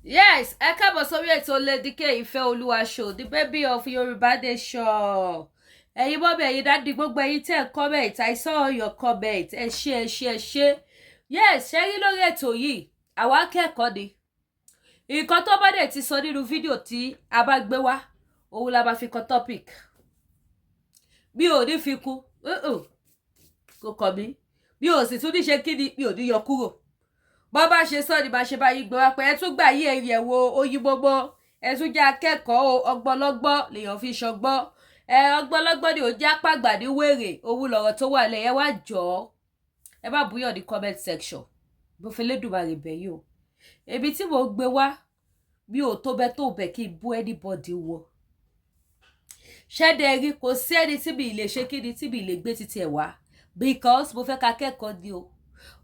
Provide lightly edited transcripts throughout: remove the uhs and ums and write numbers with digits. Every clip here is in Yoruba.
Yes, ẹ káàbọ̀ sórí ètò Lady K Ìfẹ́ Olúwa show, the baby of Yorùbá Nation. Ẹ̀yin mummy, ẹ̀yin daddy, gbogbo ẹ̀yin tẹ́ ẹ̀ comment, I saw your comment. Ẹ ṣé, ẹ ṣé, ẹ ṣé. Yes, ṣe rí lórí ètò yìí, àwa akẹ́kọ̀ọ́ ni. Nǹkan tó bá dẹ̀ ti sọ nínú fídíò tí a bá gbé wá, òun la máa fi kọ topic. Mi ò ní fi kún, kò kàn mí. Mi ò sì tún ní ṣe kí ni, mi ò ní yọ kúrò. Bọ́ bá ṣe sọ ni bá ṣe bá yín gbé wá pé ẹ tún gbà yí ẹ̀yẹ̀ wo Oyinmomo. Ẹ tún jẹ́ akẹ́kọ̀ọ́ o. Ọgbọ́nlọ́gbọ́n lèèyàn fi ṣọgbọ́n ẹ, ọgbọ́nlọ́gbọ́n ni ò jẹ́ àpàgbà ní wèrè. Òun lọ̀rọ̀ tó wà lẹ̀. Ẹ wá jọ̀ọ́, ẹ má búyàn ní comment section. Bó fi Lédùmarè bẹ̀ yìí o, èmi tí mò ń gbé wá, mi ò tó bẹ tó bẹ kí n bú anybody wọ ṣẹ́dẹ̀ rí. Kò sí ẹni tí mi lè ṣe kí ni, tí mi lè gbé títí ẹ̀ wá, because mo fẹ́ ká kẹ́kọ̀ọ́ ni o.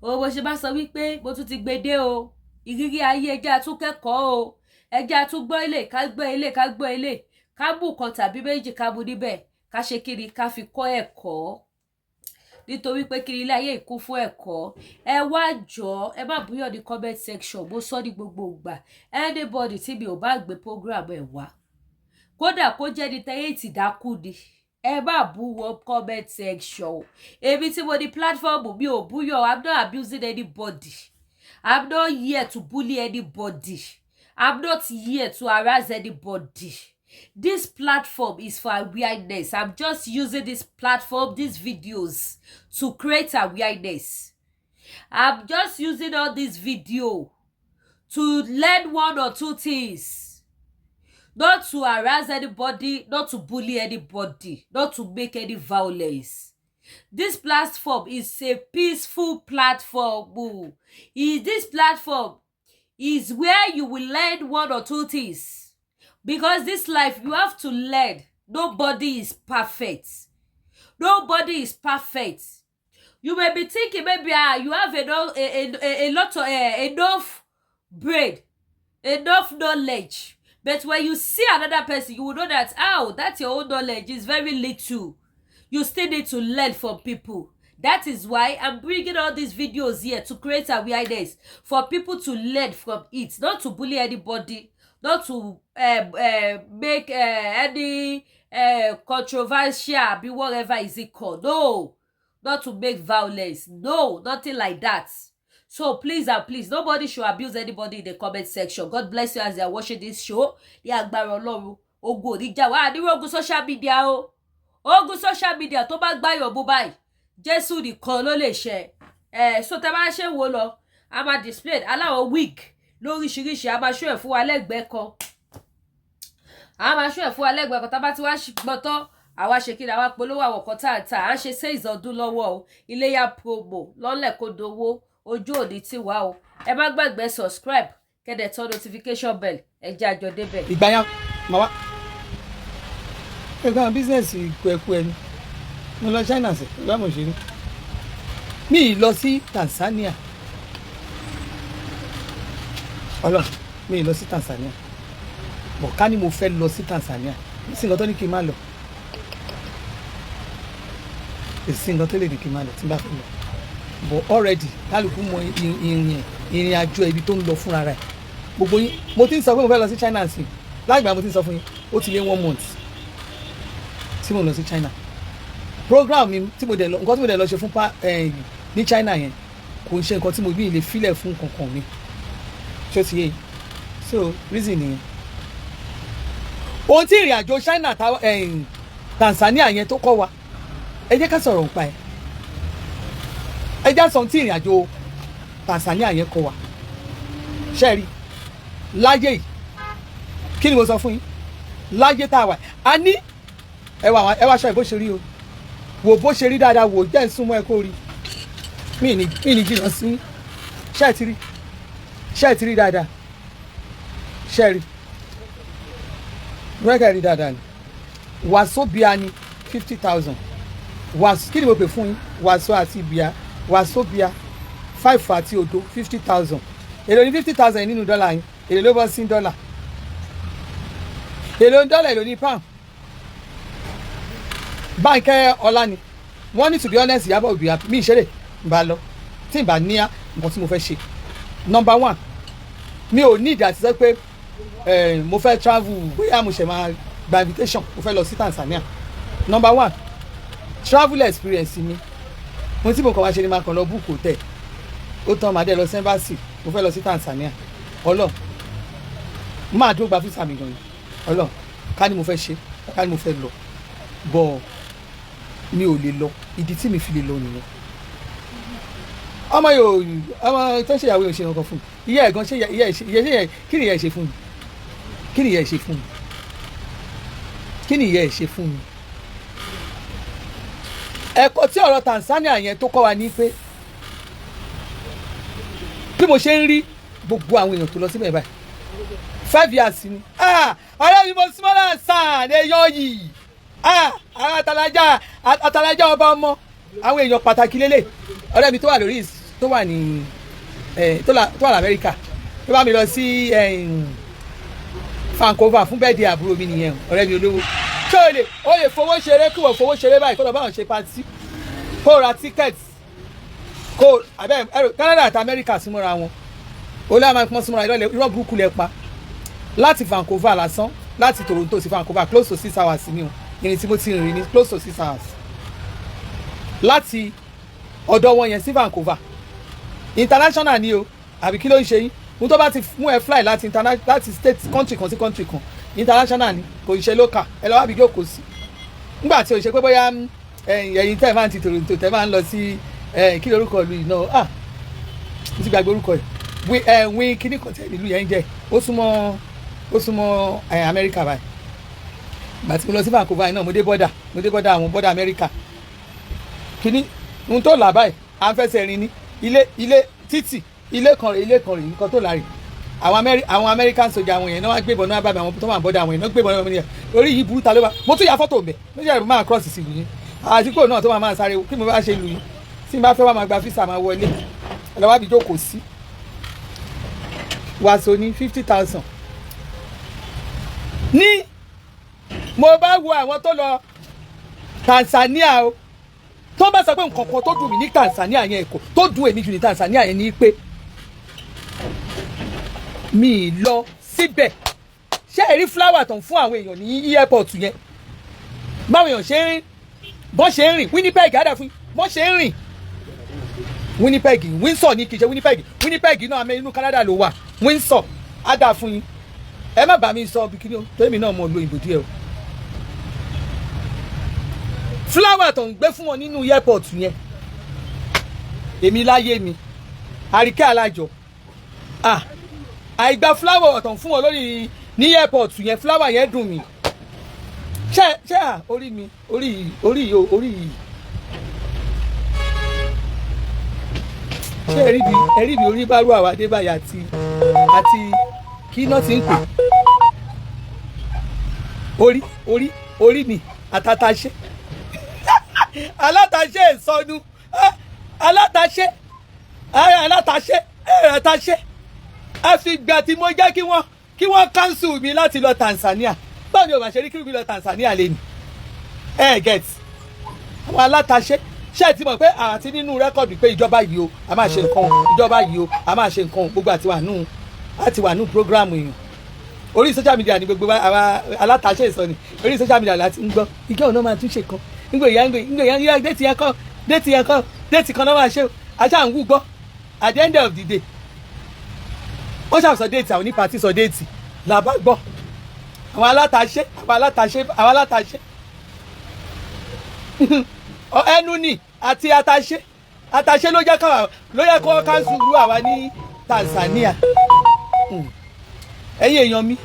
O bó ṣe bá sọ wípé mo tún ti gbé dé o, ìrírí ayé, ẹjẹ́ àtúnkẹ́kọ̀ọ́ o, ẹjẹ́ àtúngbọ́ ilé, ká gbọ́ ilé, ká gbọ́ ilé, ká mú kan tàbí méjì, ká mú níbẹ̀, ká ṣe kí ni, ká fi kọ́ ẹ̀kọ́, nítorí pé kiri ilé ayé ìkún fún ẹ̀kọ́. Ẹ wá jọ, ẹ má búyọ̀ ní comment section. Mo sọ ní gbogbo ìgbà, anybody tí mi ò bá gbé program ẹ̀ wá, kódà kó jẹ́ ní tẹ́yẹ̀ tí dákú ni, ẹ má bú wọn comment section. Èmi tí mo ní platform, mi ò búyọ̀. I'm not abusing anybody. I'm not here to bully anybody. I'm not here to harass anybody. This platform is for awareness. I'm just using this platform, these videos, to create awareness. I'm just using all this video to learn one or two things, not to harass anybody, not to bully anybody, not to make any violence. This platform is a peaceful platform. Is this platform is where you will learn one or two things, because this life, you have to learn. Nobody is perfect. Nobody is perfect. You may be thinking maybe, ah, you have enough a lot of enough brain, enough knowledge, but when you see another person, you will know that, oh, that your own knowledge is very little. You still need to learn from people. That is why I'm bringing all these videos here, to create awareness for people to learn from it, not to bully anybody, not to make any controversial be, whatever is it called, no, not to make violence, no, nothing like that. So please and please, nobody should abuse anybody in the comment section. God bless you as you are watching this show. Ní agbára Ọlọ́run, ogun ò ní jà wá àdúrà. Ogun social media o, ogun social media tó bá gbáyọ̀ bó báyìí, Jésù nìkan ló lè ṣe ẹ. So tẹ bá ṣe ń wo lọ, a máa display aláwọ̀ wig lóríṣiríṣi, a máa ṣó ẹ̀ fún wa lẹ́gbẹ̀ẹ́ kan, a máa ṣó ẹ̀ fún wa lẹ́gbẹ̀ẹ́ kan. Tá bá ti wá gbọ́ tán, àwa ṣe kí ni, àwa polówó àwọn kan tá à ń tà. À ń ṣe sales ọdún lọ́wọ́ o, iléyà promo lọ́lẹ̀ kó dowó ojú òní tí wá o. Ẹ má gbàgbé subscribe, kẹ́dẹ̀ tán notification bell. Ẹ jẹ́ àjọ débẹ̀. Ìgbà yẹn màá wá nǹkan business ẹ̀kú ẹni. Mo lọ China sí ìgbà mo ṣe ní mi ì lọ sí Tanzania. Ọlọ́run, mi ì lọ sí Tanzania bọ̀. Ká ní mo fẹ́ lọ sí Tanzania, sí nǹkan tó ní kí n má lọ, kò sí nǹkan tó lè ní kí n má lọ tí n bá fẹ́ lọ. But already, kálukú mọ ìrìn ìrìn àjò ibi tó ń lọ fúnra rẹ̀. Gbogbo yín, mo ti ń sọ pé mo fẹ́ lọ sí China sí lágbàá. Mo ti ń sọ fún yín, ó ti lé one month tí mo lọ sí China. Program mi tí mo dẹ̀ lọ, nǹkan tí mo dẹ̀ lọ ṣe fún pa ní China yẹn, kò ń ṣe nǹkan tí mo bí lè filẹ̀ fún kankan mi. Ṣó ti yé yín? So reason nìyẹn. Ohun tí ìrìn àjò China ta Tanzania yẹn tó kọ́ wa, ẹ jẹ́ ká sọ̀rọ̀ nípa ẹ̀. Ẹ jẹ́ sọ ohun tí ìrìn àjò Tanzania yẹn kọ́ wa. Ṣé rí láyé yìí, kí ni mo sọ fún yín? Láyé tá a wà, a ní ẹ wá, ẹ wá aṣọ ìbò ṣe rí o. Wò bó ṣe rí dáadáa, wò jẹ́ ń súnmọ́ ẹ kó rí mí ní jìnnà sí. Ṣé ẹ ti rí? Ṣé ẹ ti rí dáadáa? Ṣé ẹ rí rẹ́kẹ̀ rí dáadáa ni? Wàsóbíà ni 50,000. Wàsó, kí ni mo pè fún yín? Wàsó àti bíà, wàsóbíà five àti òdo, 50,000. Èló ní 50,000 nínú dọ́là yín? Èló ló bọ́ sí dọ́là? Èló ní dọ́là? Èló ní pound? Báńkẹ́ ọlá ni wọ́n ní. To be honest, Ìyábọ̀ òbí mi ìṣeré ń bá lọ tí n bá ní nǹkan tí mo fẹ́ ṣe. Number one, Mi ò ní ìdí àti sọ pé mo fẹ́ travel, bóyá mo ṣe máa gba invitation, mo fẹ́ lọ sí Tanzania. Number one, travel experience mi, mo tí mo kàn wá ṣe ni máa kàn lọ book hotel, ó tán. Màá dé lọ sí embassy, mo fẹ́ lọ sí Tanzania. Ọlọ́ máa dúró gba visa mi gan ni. Ọlọ́ ká ní mo fẹ́ ṣe, ká ní mo fẹ́ lọ bọ̀, mi ò lè lọ. Ìdí tí mi fi lè lọ nìyẹn. Ọmọ yóò, ọmọ tó ń ṣe ìyàwó yóò ṣe nǹkan fún mi. Ìyá ẹ̀ gan ṣe, ìyá ẹ̀ ṣe, ìyá ẹ̀ ṣe. Kí ni ìyá ẹ̀ ṣe fún mi? Kí ni ìyá ẹ̀ ṣe fún mi? Kí ni ìyá ẹ̀ ṣe fún mi? Ẹ̀kọ́ tí ọ̀rọ̀ Tanzania yẹn tó kọ́ wa ní pé bí mo ṣe ń rí gbogbo àwọn èèyàn tó lọ síbẹ̀ báyìí, 5 years ni. Ah, ọ̀rẹ́ mi, mo súnmọ́ náà sàn èèyàn yìí. Ah, àwọn àtàlájà, àtàlájà ọba ọmọ, àwọn èèyàn pàtàkì lélẹ̀. Ọ̀rẹ́ mi tó wà lórí, tó wà ní tó wà lamẹ́ríkà, tó bá mi lọ sí Vancouver fún birthday àbúrò mi nìyẹn. Ọ̀rẹ́ mi olówó, ṣé o lè fowó ṣeré, kí wọ́n fowó ṣeré báyìí, kó lọ báwọn ṣe party, kó ra ticket, kó abẹ́ ẹ̀rọ Canada àti Amẹ́ríkà súnmọ́ra wọn. Ó lé àwọn pọ́n súnmọ́ra. Irọ́ burúkú lẹ pa. Láti Vancouver lásán, láti Toronto sí Vancouver, close to 6 hours ni o. Ìrìn tí mo ti rìn ní close to 6 hours láti ọ̀dọ̀ wọn yẹn sí Vancouver. International ni o, àbí kí ló ń ṣe yín? Mo tó bá ti mú ẹ fly láti interna láti state, country kan sí country kan, international ni, kò ń ṣe local. Ẹ lọ́wọ́ àbí jókòó sí nígbà tí o ṣe pé bóyá ẹ̀yin tẹ́ ẹ máa ń ti Toronto, tẹ́ ẹ máa ń lọ sí kí lorúkọ ìlú yìí náà? Ah, mo ti gbàgbé orúkọ yìí. Wí kíní kan tẹ̀ nílùú yẹn ń jẹ́, ó súnmọ́ Amẹ́ríkà báyìí. Ìgbà tí mo lọ sí Vancouver yìí náà, mo dé border àwọn border Amẹ́ríkà. Kíní ohun tó là báyìí, à ń fẹsẹ̀ rìn ní ilé ilé títì, ilé kan rè, ilé kan rè, nǹkan tó là rè. Àwọn American soldier, àwọn yẹn náà wá gbébọn náà bá mi. Àwọn tó wà border, àwọn yẹn náà gbébọn náà mi. Orí yìí burú, ta ló bá mo tún ya fọ́tò mbẹ̀ mo jẹ́ máa cross sí ìlú yín àtìkò náà tó máa sáré. Kí mo bá ṣe lù yín tí n bá fẹ́ wá máa gba visa, máa wọlé, ẹ lọ́wọ́ àbí jókòó sí wàsó ní 50,000 ní. Mo bá wo àwọn tó lọ Tanzania o, tó bá sọ pé nǹkan kan tó dùn mí ní Tanzania yẹn, kò tó dùn èmi jù ní Tanzania yẹn ní pé mi lọ síbẹ̀. Ṣé ẹ rí flower tó ń fún àwọn èèyàn ní airport yẹn? Báwọn èèyàn ṣe ń bọ́n ṣe ń rìn Winnipeg àdá fún bọ́n ṣe ń rìn Winnipeg, Windsor ní, kì í ṣe Winnipeg. Winnipeg náà amẹ́ inú Canada ló wà. Windsor á dà fún yín. Ẹ má bá mi sọ bikini o, tèmi náà mo lo ìbò díẹ̀ o. Flower tó ń gbé fún wọn nínú airport yẹn, èmi láyé mi, Àríkẹ́ Alájọ, ah, àìgbà flower tó ń fún wọn lórí ní airport yẹn, flower yẹn dùn mí. Ṣé à orí mi, orí, orí orí yìí, ṣé ẹrí bí orí bá rú àwa débàyà àti kí iná ti ń pè orí, orí, orí mi àtàtàṣe, alátaṣe ìsọnù, alátaṣe, alátaṣe, ẹ̀rẹ̀taṣe. Àfìgbà tí mo jẹ́ kí wọ́n cancel mi láti lọ Tanzania, báwo ni o máa ṣe rí kí mi lọ Tanzania lé ní? Ẹ get àwọn alátaṣe. Ṣé ẹ ti mọ̀ pé àti nínú record pé ìjọba yìí o, a máa ṣe nǹkan o, ìjọba yìí o, a máa ṣe nǹkan o. Gbogbo àti wà nù program èèyàn orí social media ni gbogbo àwa alátaṣe ìsọni orí social media láti ń gbọ́. Ìjọ òun náà máa tún ṣe kan nígbà ìyá, nígbà ìyá, date yẹn kọ́, date yẹn kọ́, date kan náà máa ṣe o. Àṣà ń wú gbọ́. At the end of the day, wọ́n ṣàṣọ date, àwọn onípàtí sọ date là bá gbọ́. Àwọn alátaṣe, àwọn alátaṣe, àwọn alátaṣe ẹnu ni àti ataṣe. Ataṣe ló jẹ́ káwa, ló yẹ kó cancel ru àwa ní Tanzania. Ẹ̀yin èèyàn mi,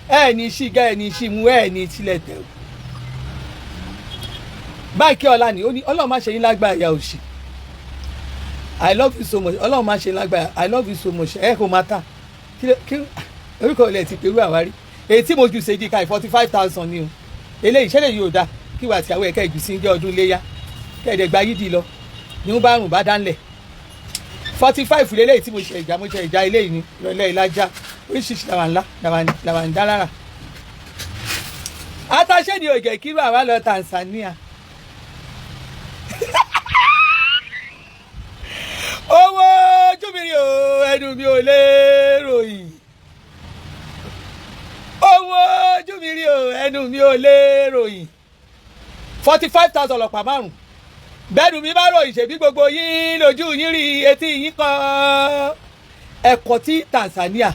ẹ ní ṣìgá, ẹ ní ṣìmú, ẹ ní tilẹ̀ tẹ̀ o. Báńkì ọ̀la ni ó ní Ọlọ́run má ṣe yín lágbára ìyá òṣì. I love you so much. Ọlọ́run má ṣe yín lágbára. I love you so much. Ẹ kò má ta kí orúkọ ilẹ̀ ti pẹ̀lú àwárí èyí tí mo jù ṣèjì ká 45,000 ni o. Eléyìí ṣẹlẹ̀ yìí ò dáa kí wàá tí àwọn ẹ̀ka ìjù sí ń jẹ́ ọdún iléyà kẹ́ẹ̀dẹ̀ gba yídì lọ ní wọ́n bá rùn bá dánlẹ̀. 45 lélẹ́yìí tí mo ṣe ìjà, mo ṣe ìjà eléyìí ní ìrọ̀lẹ́ ìlàjà. Oríṣiríṣi làwọn ńlá làwọn ń dá lára. Ataṣe ni ò jẹ́ kí bàbá lọ Tanzania. Owó ojú mi rí o, ẹnu mi ò lè ròyìn. Ohun ojú mi rí o, ẹnu mi ò lè ròyìn. 45,000 ọ̀pá márùn. Bẹ́ẹ̀ni mi bá ròyìn, ṣèbí gbogbo yín lójú yín rí, etí yín kan. Ẹ̀kọ́ tí Tanzania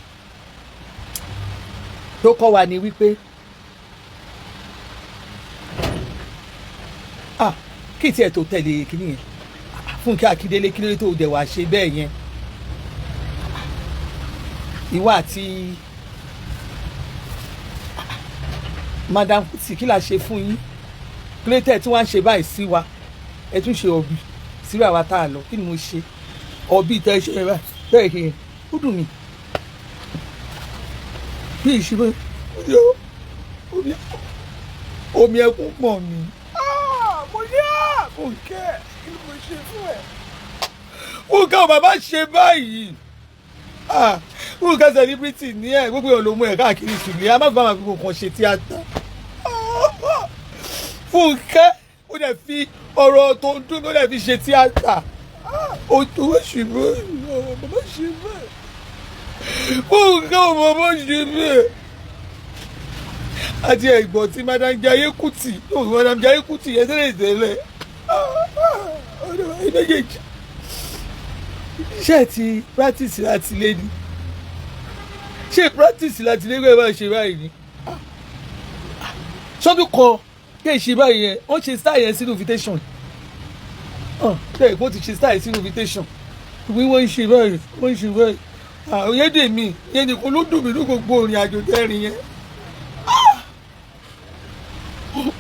tó kọ́ wa ni wípé, ah, kí tiẹ̀ tó tẹ̀lé kíní yẹn, Fúnkẹ́ Akíndélé, kí ló dé tó dẹ̀ wá ṣe bẹ́ẹ̀ yẹn? Ìwọ àti Madam Kuti, kí la ṣe fún yín? Kí ló tẹ̀ tí wọ́n á ṣe báyìí sí wa? Ẹ tún ṣe ọ̀bì síra wa tá a lọ. Kí ni mo ṣe? Ọ̀bì tẹ́ ṣe báyìí bẹ́ẹ̀ kì í ó dùn mí bí ìṣúná omi ẹkún pọ̀ mi. Mo ní Fúnkẹ́, kí ni mo ṣe fún ẹ? Fúnkẹ́ ò bàbá ṣe báyìí. Fúnkẹ́ celebrity ní ẹ, gbogbo èèyàn ló mú ẹ káàkiri ìṣùlẹ̀, a má fi bá máa fi kàn ṣe tíátà. Fúnkẹ́ ó dẹ̀ fi ọ̀rọ̀ tó ń dún, ó dẹ̀ fi ṣe tíátà. Ó tó wọ́n ṣe bẹ́ẹ̀, bàbá ṣe bẹ́ẹ̀. Fúnkẹ́ ò bàbá ṣe bẹ́ẹ̀. Àti ẹ̀gbọ́n tí Madam Jaiye Kuti, Madam Jaiye Kuti yẹn tẹ́lẹ̀ tẹ́lẹ̀, ọ̀dọ̀ méjèèjì ṣé ti practice láti lé ni? Ṣé practice láti lé gbé bá ṣe báyìí ni? Sọ́dún kan kí ẹ ṣe báyìí yẹn, wọ́n ṣe style yẹn sínú invitation. Ṣé èkó ti ṣe style sínú invitation? Wí wọ́n ń ṣe báyìí, wọ́n ń ṣe báyìí. Àwọn yẹn dè mí yẹn nìkan ló dùn mí ní gbogbo ìrìn àjò tẹ́rìn yẹn.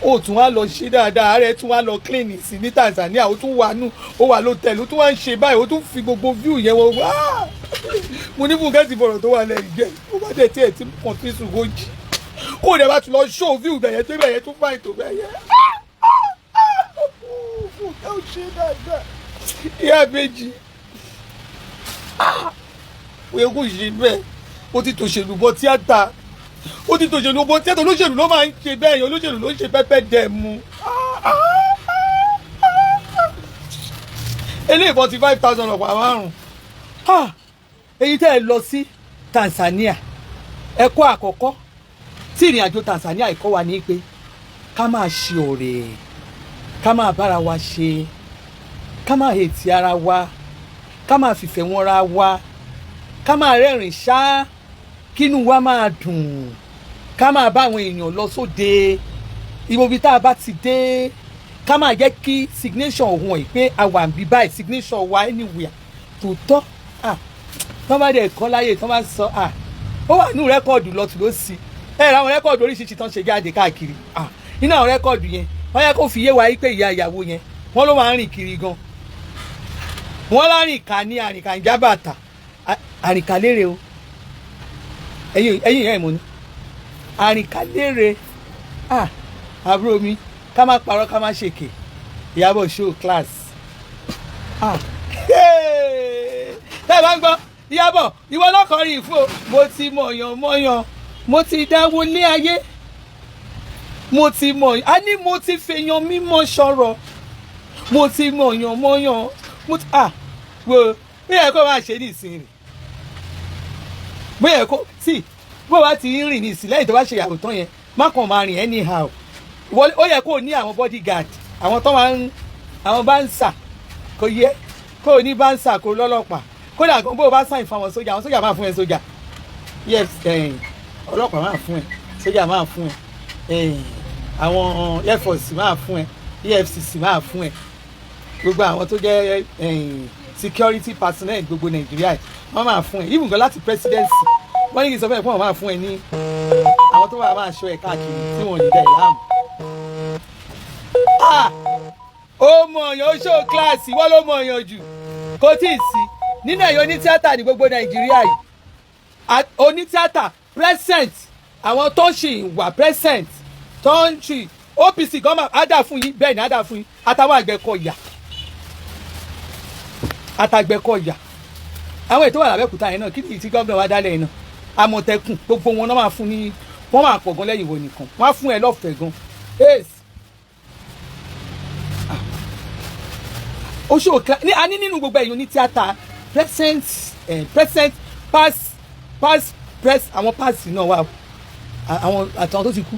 Ó tún wá lọ ṣe dáadáa, ààrẹ tún wá lọ clean sí ní Tanzania, ó tún wà nù, ó wà lọ́tẹ̀lì, ó tún wá ń ṣe báyìí, ó tún fi gbogbo view yẹn wọ wá. Mo ní Fúnkẹ́ ti fọ̀rọ̀ tó wà lẹ́yìn jẹ́, ó bá dẹ̀ tiẹ̀ tí kàn fi sùn kó jí kó dẹ̀ bá tún lọ show view bẹ̀yẹn tó bẹ̀yẹn tún fáìn tó bẹ̀yẹn. Fúnkẹ́ ò ṣe dáadáa, ìyá méjì òye kò ṣe bẹ́ẹ̀. Ó ti tòṣèlú bọ tíátà, ó ti tòṣèlú bọ tíátà. Olóṣèlú ló máa ń ṣe bẹ́ẹ̀ yẹn, olóṣèlú ló ń ṣe pẹ́pẹ́ dẹ̀ mu. Eléyìí 45,000 ọ̀pá márùn-ún. Èyí tẹ́ ẹ lọ sí Tanzania, ẹ̀kọ́ àkọ́kọ́ tí ìrìn àjò Tanzania ẹ̀kọ́ wa ní pé ká máa ṣe ọ̀rẹ́, ká máa bára wa ṣe, ká máa hètì ara wa, ká máa fìfẹ́ wọn ra wa, ká máa rẹ́rìn ṣá, kínú wa máa dùn, ká máa bá àwọn èèyàn lọ sóde ibobi tá a bá ti dé, ká máa jẹ́ kí signation òun ẹ̀ pé a wà níbí báyìí, signation wa anywhere tòótọ́. Tọ́ bá dẹ̀ kọ́ láyè, tọ́ bá sọ ó wà nínú rẹ́kọ̀dù lọ́tún ló sì ẹ̀ ra àwọn rẹ́kọ̀dù oríṣiríṣi tán ṣe jáde káàkiri. Nínú àwọn rẹ́kọ̀dù yẹn, wọ́n yẹ kó fi yé wa pé ìyá ìyàwó yẹn wọ́n ló máa ń rìn kiri gan. Wọ́n lárìnká ní àrìnká ń jábàtà àrìnká lére o, ẹ̀yin ìyá ẹ̀ mọ̀ ni àrìnká lére. Àbúrò mi, ká má parọ́, ká má ṣèké, Ìyábọ̀ show class. Tẹ́ ẹ bá ń gbọ́ Ìyábọ̀, ìwọ lọ́kọ̀ọ́rin ìfún o. Mo ti mọ̀yàn mọ̀yàn, mo ti dáwọ́ lé ayé, mo ti mọ̀yàn, a ní mo ti fèèyàn mímọ́ sọ̀rọ̀, mo ti mọ̀yàn mọ̀yàn, mo ti wo bí ẹ kó máa ṣe ní ìsìn rè, bóyá kó sí bó bá ti ń rìn ní ìsìn lẹ́yìn tó bá ṣe ìyàwó tán yẹn, má kàn máa rìn anyhow. Ó yẹ kó o ní àwọn bodyguard, àwọn tó máa ń, àwọn báńsà, kò yẹ kó o ní báńsà, kó o lọ́lọ́pàá, kódà bó o bá sáyìn fún àwọn sójà, àwọn sójà máa fún ẹ sójà, yes, ọlọ́pàá máa fún ẹ, sójà máa fún ẹ, àwọn air force máa fún ẹ, EFCC máa fún ẹ, gbogbo àwọn tó jẹ́ security personnel gbogbo Nàìjíríà wọ́n máa fún ẹ, even gan láti presidency wọ́n ní kí n sọ fún ẹ pé wọ́n máa fún ẹ ní àwọn tó wà máa ṣọ́ ẹ káàkiri tí wọ́n lè dá ẹ láàmú. Ó mọ̀ ọ̀yàn, ó ṣó kíláàsì, wọ́n ló mọ̀ ọ̀yàn jù, kò tí ì sí nínú ẹ̀yọ́ onítíátà ní gbogbo Nàìjíríà yìí. Onítíátà present, àwọn tó ṣì wà present tó ń ṣì OPC gan máa á dà fún yín, bẹ́ẹ̀ ni á dà fún yín, àtàwọn Àgbẹ̀kọ̀yà, àtàgbẹ̀kọ̀yà, àwọn ètò wà lábẹ́kúta yẹn náà, kí ni ti gómìnà wa dálẹ̀ yẹn náà, Àmọ̀tẹ́kùn, gbogbo wọn náà máa fún ní, wọ́n máa pọ̀ gan lẹ́yìn ìwọ nìkan, wọ́n á fún ẹ lọ́fẹ̀ẹ́ gan. Ace oṣù òkè ní a ní nínú gbogbo ẹ̀yìn oní tíátà present, present, past, past, press, àwọn past náà wà. Àwọn àtàwọn tó ti kú,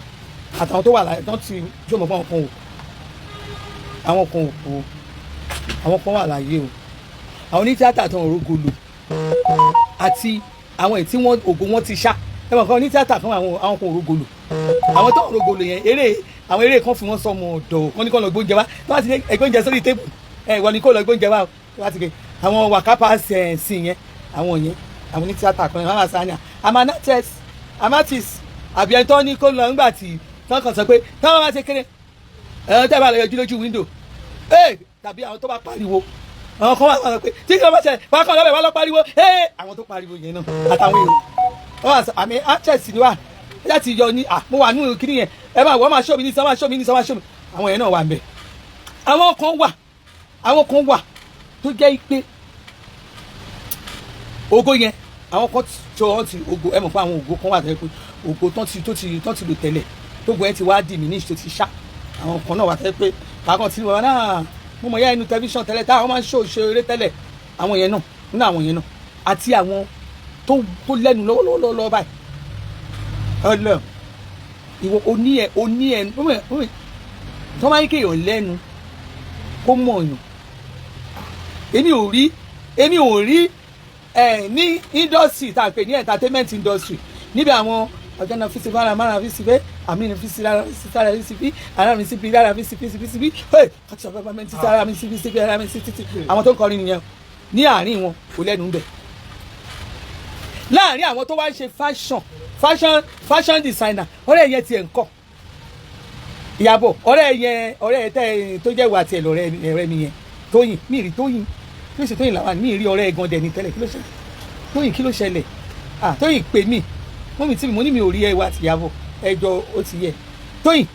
àtàwọn tó wà láyé tó ti jó mọ̀ fún àwọn kan ò, àwọn kan ò kú o, àwọn kan wà láyé o. Àwọn onítíátà tó ń rógo lò àti àwọn èyí tí wọ́n ògo wọn ti ṣá, ẹ mọ̀ kan onítíátà kan, àwọn kan ò rógo lò. Àwọn tó ń rógo lò yẹn, eré, àwọn eré kan fi wọ́n sọmọ ọ̀dọ̀ wọn ní kó lọ gbóúnjẹ wá. Tó bá ti ní ẹgbóúnjẹ sórí table ẹ, ìwọ ni kó lọ gbóúnjẹ wá o. Tó bá ti gbé àwọn wàkápá sí yẹn, àwọn yẹn, àwọn onítíátà kan yẹn, wọ́n máa sá ní amatis amatis, àbí ẹni tó ní kó lọ ńgbà tí tán kàn sọ pé táwọn bá ṣe kéré ẹ, tẹ́ bá lọ yọjú lójú window ẹ, tàbí àwọn tó bá pariwo, àwọn kan wà sọ pé tí kí wọ́n bá ṣẹlẹ̀, wọ́n kàn lọ́bẹ̀, wọ́n lọ pariwo ẹ. Àwọn tó pariwo yẹn náà àtàwọn èrò wọ́n wà sọ àmì actress ni wà láti yọ ní à, mo wà nínú kíní yẹn, ẹ máa wọ́n máa ṣó mi ní sọ, máa ṣó mi ní sọ, máa ṣó mi. Àwọn yẹn náà wà ń bẹ̀. Àwọn kan wà tó jẹ́ pé ògo yẹn, àwọn kan tó wọ́n ti ògo, ẹ mọ̀ pé àwọn ògo kan wà tó yẹ pé ògo tán ti lò tẹ́lẹ̀, tógo yẹn ti wá diminish, tó ti ṣá. Àwọn kan náà wà tó yẹ pé kàkàn tí wọn náà mo mọ̀ yá inú tẹlifíṣàn tẹ́lẹ̀ táwọn máa ń ṣó ṣe eré tẹ́lẹ̀. Àwọn yẹn náà, nínú àwọn yẹn náà àti àwọn tó lẹ́nu lọ́wọ́lọ́wọ́ báyìí, ọlọ ìwọ oní ẹ, oní ẹ tó máa ń kéèyàn lẹ́nu kó mọ̀ ọ̀yàn. Èmi ò rí ẹ ní industry tá a pè ní entertainment industry níbi àwọn ọ̀gá fisi fara mara fisi fẹ́ àmì fisi rárá fisi sára fisi fi ara mi sí fi rárá fisi fi fi fi hey kàtí ọ̀fẹ́ bá mi ti sára mi sí fi sí fi ara mi sí títí. Àwọn tó ń kọrin nìyẹn. Ní àárín wọn, kò lẹ́nu ń bẹ̀. Láàárín àwọn tó wá ń ṣe fashion designer, ọ̀rẹ́ yẹn tiẹ̀ ń kọ́ Ìyàbọ̀, ọ̀rẹ́ yẹn, ọ̀rẹ́ yẹn tẹ́ tó jẹ́ ìwà tiẹ̀ lọ́rẹ́ ọ̀rẹ́ mi yẹn, Tóyìn. Mi rí Tóyìn, kí ló ṣe Tóyìn làwọn mi rí ọ̀rẹ́ gan dẹ̀ ní tẹ́lẹ̀? Kí ló ṣẹlẹ̀, Tóyìn? Kí ló ṣẹlẹ̀? Ah, Tóyìn pè mí, mọ́mí tí mo ní mi ò rí ẹ wá ti Ìyàbọ̀ ẹjọ́ ó ti yẹ Tóyìn.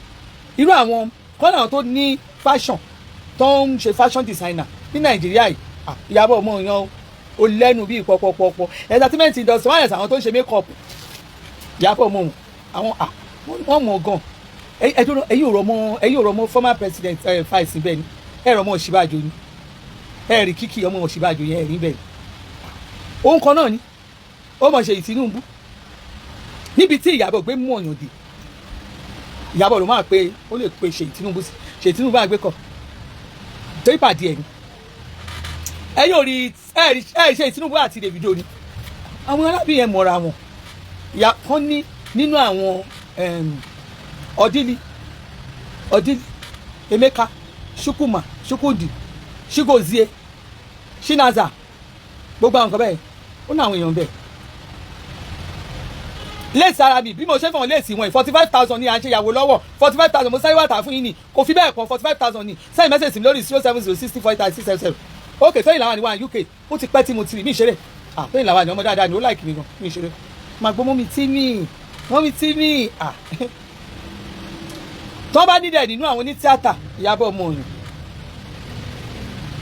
Irú àwọn kọ́nà, àwọn tó ní fashion, tó ń ṣe fashion designer ní Nàìjíríà yìí, ah, Ìyàbọ̀ ọmọ yan o lẹ́nu bíi pọ̀pọ̀pọ̀pọ̀. Entertainment industry wọ́n yẹ, àwọn tó ń ṣe make up, Ìyàbọ̀ ọmọ wọn, àwọn, ah, wọ́n mọ̀ gan. Ẹ dúró, ẹ̀yin ò rọ̀ mọ́ former president ẹ fàìsì bẹ́ẹ̀ ni, ẹ rọ̀ mọ́ Ọ̀ṣínbàjò ni, ẹ rí kíkì ọmọ Ọ̀ṣínbàjò yẹn, ẹ rí bẹ́ẹ̀ ni. Òun kan náà ni ó mọ̀ ṣe Tinubu níbi tí Ìyàbọ̀ gbé mú ọ̀yàn dé. Ìyàbọ̀ ló máa pe, ó lè pe Ṣèyí Tinubu sí, Ṣèyí Tinubu àgbẹ̀ kọ̀ torí pàdé ẹ̀ ni. Ẹ̀yin ò rí ẹ rí ẹ ṣe Tinubu àti Davido ni àwọn arábìnrin yẹn mọ̀ra wọn. Ìyá kan ní nínú àwọn Ọdílì Ọdílì, Emeka Chukwuma, Chukwudi, Chigozie, Chinaza, gbogbo àwọn nǹkan bẹ́ẹ̀, ó ní àwọn èèyàn bẹ́ẹ̀. Léèsì ara mi bí mo ṣe fọ̀n léèsì wọn, 45,000 ní à ń ṣe ìyàwó lọ́wọ́. 45,000 mo sáré wà tà fún yín ni, kò fi bẹ́ẹ̀ kọ́. 45,000 ní. Send message mi lórí 070 60 40 36 77. Ok, Tóyìn Làwọn wà UK, ó ti pẹ́ tí mo ti rí mi ìṣeré. Ah, Tóyìn Làwọn ni ọmọ dáadáa ni, ó like mi gan mi ìṣeré. Máa gbọ́ mọ́mí tí mi, mọ́mí tí mi. Ah, tó bá nídẹ̀ nínú àwọn oní tíátà, Ìyábọ̀ ọmọ òyìn,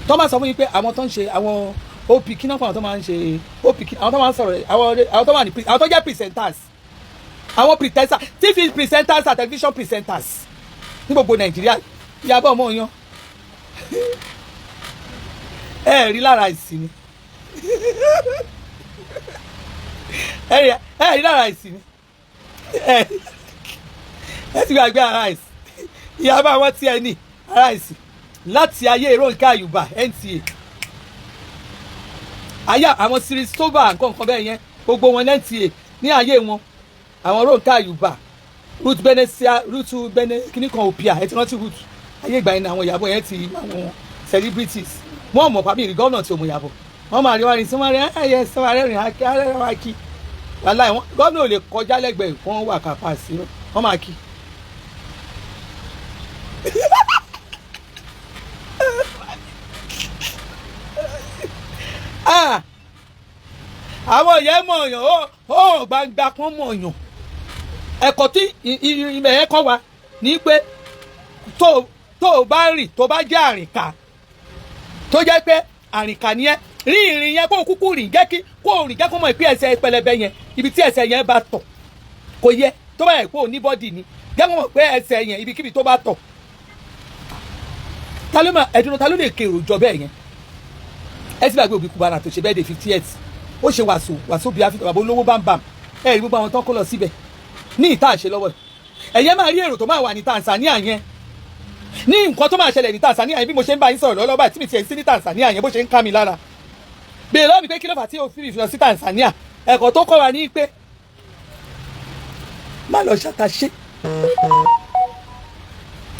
tó bá sọ fún yín pé àwọn tó ń ṣe àwọn op kí náà fún àwọn tó máa ń ṣe op, àwọn tó máa ń sọ̀rọ̀, àwọn tó wà ní, àwọn tó jẹ́ presenters, àwọn presenters, TV presenters and television presenters ní gbogbo Nàìjíríà, Ìyábọ̀ ọmọ yan ẹ rí lára ìsinmi, ẹ rí lára ìsinmi, ẹ ti gbàgbé ara ìsìn. Ìyábọ̀ àwọn tí ẹ ní ara ìsìn láti ayé Rónkẹ́ Àyùbá, NTA, ayé àwọn Siristoba, nǹkan nǹkan bẹ́ẹ̀ yẹn, gbogbo wọn NTA ní ayé wọn, àwọn Rónkẹ́ Àyùbá, Ruth Benesia, Ruth Bene kíní kan òpìà, ẹ ti rántí Ruth. Ayé ìgbà yẹn ni àwọn Ìyábọ̀ yẹn ti àwọn celebrities wọ́n mọ̀ pàmì ìrì gómìnà tí ò mọ̀ Ìyábọ̀, wọ́n máa rí wọn rí sí wọn rí ẹyẹ sọ arẹ́rìn akí arẹ́rìn akí wàláì wọn gómìnà ò lè kọjá lẹ́gbẹ̀ẹ́ kí wà kápá sí wọ́n máa kí. Ah! Àwọn yẹn mọ̀ ọ̀yàn, ó gbangba kan mọ̀ ọ̀yàn. Ẹ̀kọ́ tí ìmẹ̀ yẹn kọ́ wa ní pé tó o bá rìn, tó bá jẹ́ àrìnká, tó jẹ́ pé àrìnká ni ẹ́, rí ìrìn yẹn kó o kúkú rìn, jẹ́ kí kó o rìn, jẹ́ kó mọ̀ pé ẹsẹ̀ pẹlẹbẹ yẹn, ibi tí ẹsẹ̀ yẹn bá tọ̀ kò yẹ. Tó bá yẹ kó o ní body ni, jẹ́ kó mọ̀ pé ẹsẹ̀ yẹn, ibikíbi tó bá tọ̀. Ta ló máa ẹ̀dùn? Ta ló lè kérò jọ bẹ́ẹ̀ yẹn? Ẹ ti gbàgbé Obi Cubana tó ṣe bẹ́ẹ̀ dé 58, ó ṣe wàsó wàsó bíi àfihàn bàbá olówó bámbàm. Ẹ rí gbogbo àwọn tó ń kó lọ síbẹ̀. Ní ìta àṣẹ lọ́wọ́ ẹ̀yẹ́, máa rí èrò tó máa wà ní Tanzania yẹn, ní nǹkan tó máa ṣẹlẹ̀ ní Tanzania yẹn. Bí mo ṣe ń bá yín sọ̀rọ̀ lọ́wọ́ báyìí, tí mi tiẹ̀ sí ní Tanzania yẹn, bó ṣe ń ká mi lára, bèèrè lọ́wọ́ mi pé kí ló fà tí o fi lọ sí Tanzania. Ẹ̀kọ́ tó kọ́ wa ní pé má lọ ṣàtàṣe.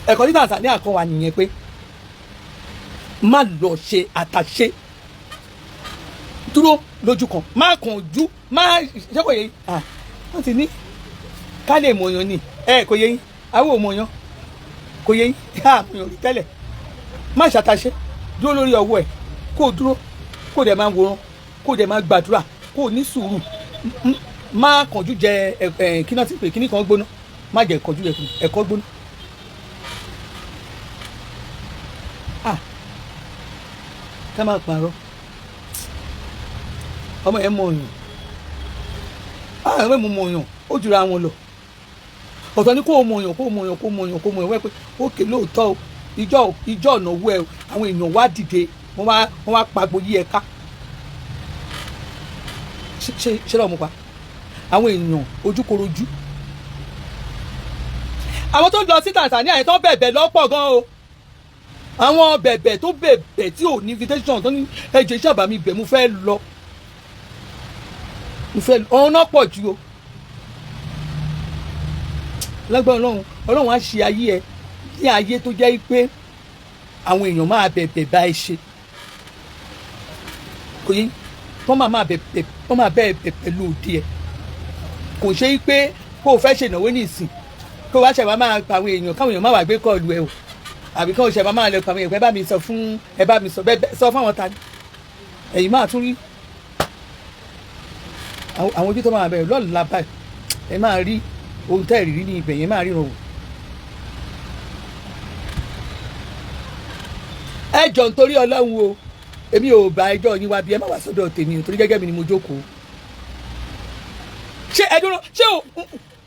Ẹ̀kọ́ ní Tanzania kọ́ wa nìyẹn, pé má lọ ṣe àtàṣe, dúró lójú kan, má kàn jú, má ṣé kò yẹ yín? Ah, wọ́n ti ní ká lè mọ̀yàn ni. Ẹ kò yẹ yín, àwọn ò mọ̀yàn, kò yẹ yín, àmọ̀yàn rí tẹ́lẹ̀. Má ṣàtàṣe, dúró lórí ọwọ́ ẹ̀, kó o dúró, kó o dẹ̀ máa wòran, kó o dẹ̀ máa gbàdúrà, kó o ní sùúrù. Má kánjú jẹ ẹ ẹ kí náà ti pè kíní kan gbóná, má jẹ kánjú jẹ ẹ̀kọ́ gbóná. Ah, ká má parọ́, ọmọ yẹn mọ̀ ọ̀yàn. Ah, ẹ̀rọ mọ̀ ọ̀yàn, ó jura wọn lọ. Ọ̀tọ̀ ni kó o mọ̀ ọ̀yàn, kó o mọ̀ ọ̀yàn, kó o mọ̀ ọ̀yàn, kó o mọ̀ ọ̀yàn wẹ́ pé ókè lóòótọ́ o, ìjọ ọ̀nà owó ẹ o, àwọn èèyàn wá dìde, wọ́n wá pagbo yí ẹ ká. Ṣé lọ́ọ́ mú pa àwọn èèyàn ojúkorojú. Àwọn tó ń lọ sí Tanzania yẹn tó bẹ̀bẹ̀ lọ́pọ̀ gan o. Àwọn bẹ̀bẹ̀ tó bẹ̀bẹ̀ tí ò ní invitation, tó ní ẹjọ́ iṣẹ́ àbámi bẹ̀, mo fẹ́ lọ, mo fẹ́ ọ̀hún náà pọ̀ ju o. Lágbára Ọlọ́run, Ọlọ́run á ṣe ayé ẹ ní ayé tó jẹ́ pé àwọn èèyàn máa bẹ̀bẹ̀ bá ẹ ṣe, kò yẹ wọ́n máa bẹ̀bẹ̀, wọ́n máa bẹ̀bẹ̀ pẹ̀lú òde ẹ. Kò ṣe é pé kó o fẹ́ ṣènáwó ní ìsìn, kó o wá ṣẹ̀wá máa pa àwọn èèyàn, káwọn èèyàn má wàá gbé call ẹ o, àbí kó o ṣẹ̀wá máa lọ pa àwọn èèyàn pé ẹ bá mi sọ fún, ẹ bá mi sọ bẹ́ẹ̀, sọ fún àwọn ta ni. Ẹ̀yin máa tún rí àwọn ojú tó máa bẹ̀rẹ̀ lọ́la báyìí. Ẹ máa rí ohun tẹ́ ẹ̀ rí ní ibẹ̀ yẹn, máa ríran wò. Ẹ jọ, nítorí Ọlọ́run o, èmi ò bá ẹjọ́ yín wá bí. Ẹ má wá sọ́dọ̀ tèmi o, torí gẹ́gẹ́ mi ni mo jókòó. Ṣé ẹ dúró, ṣé o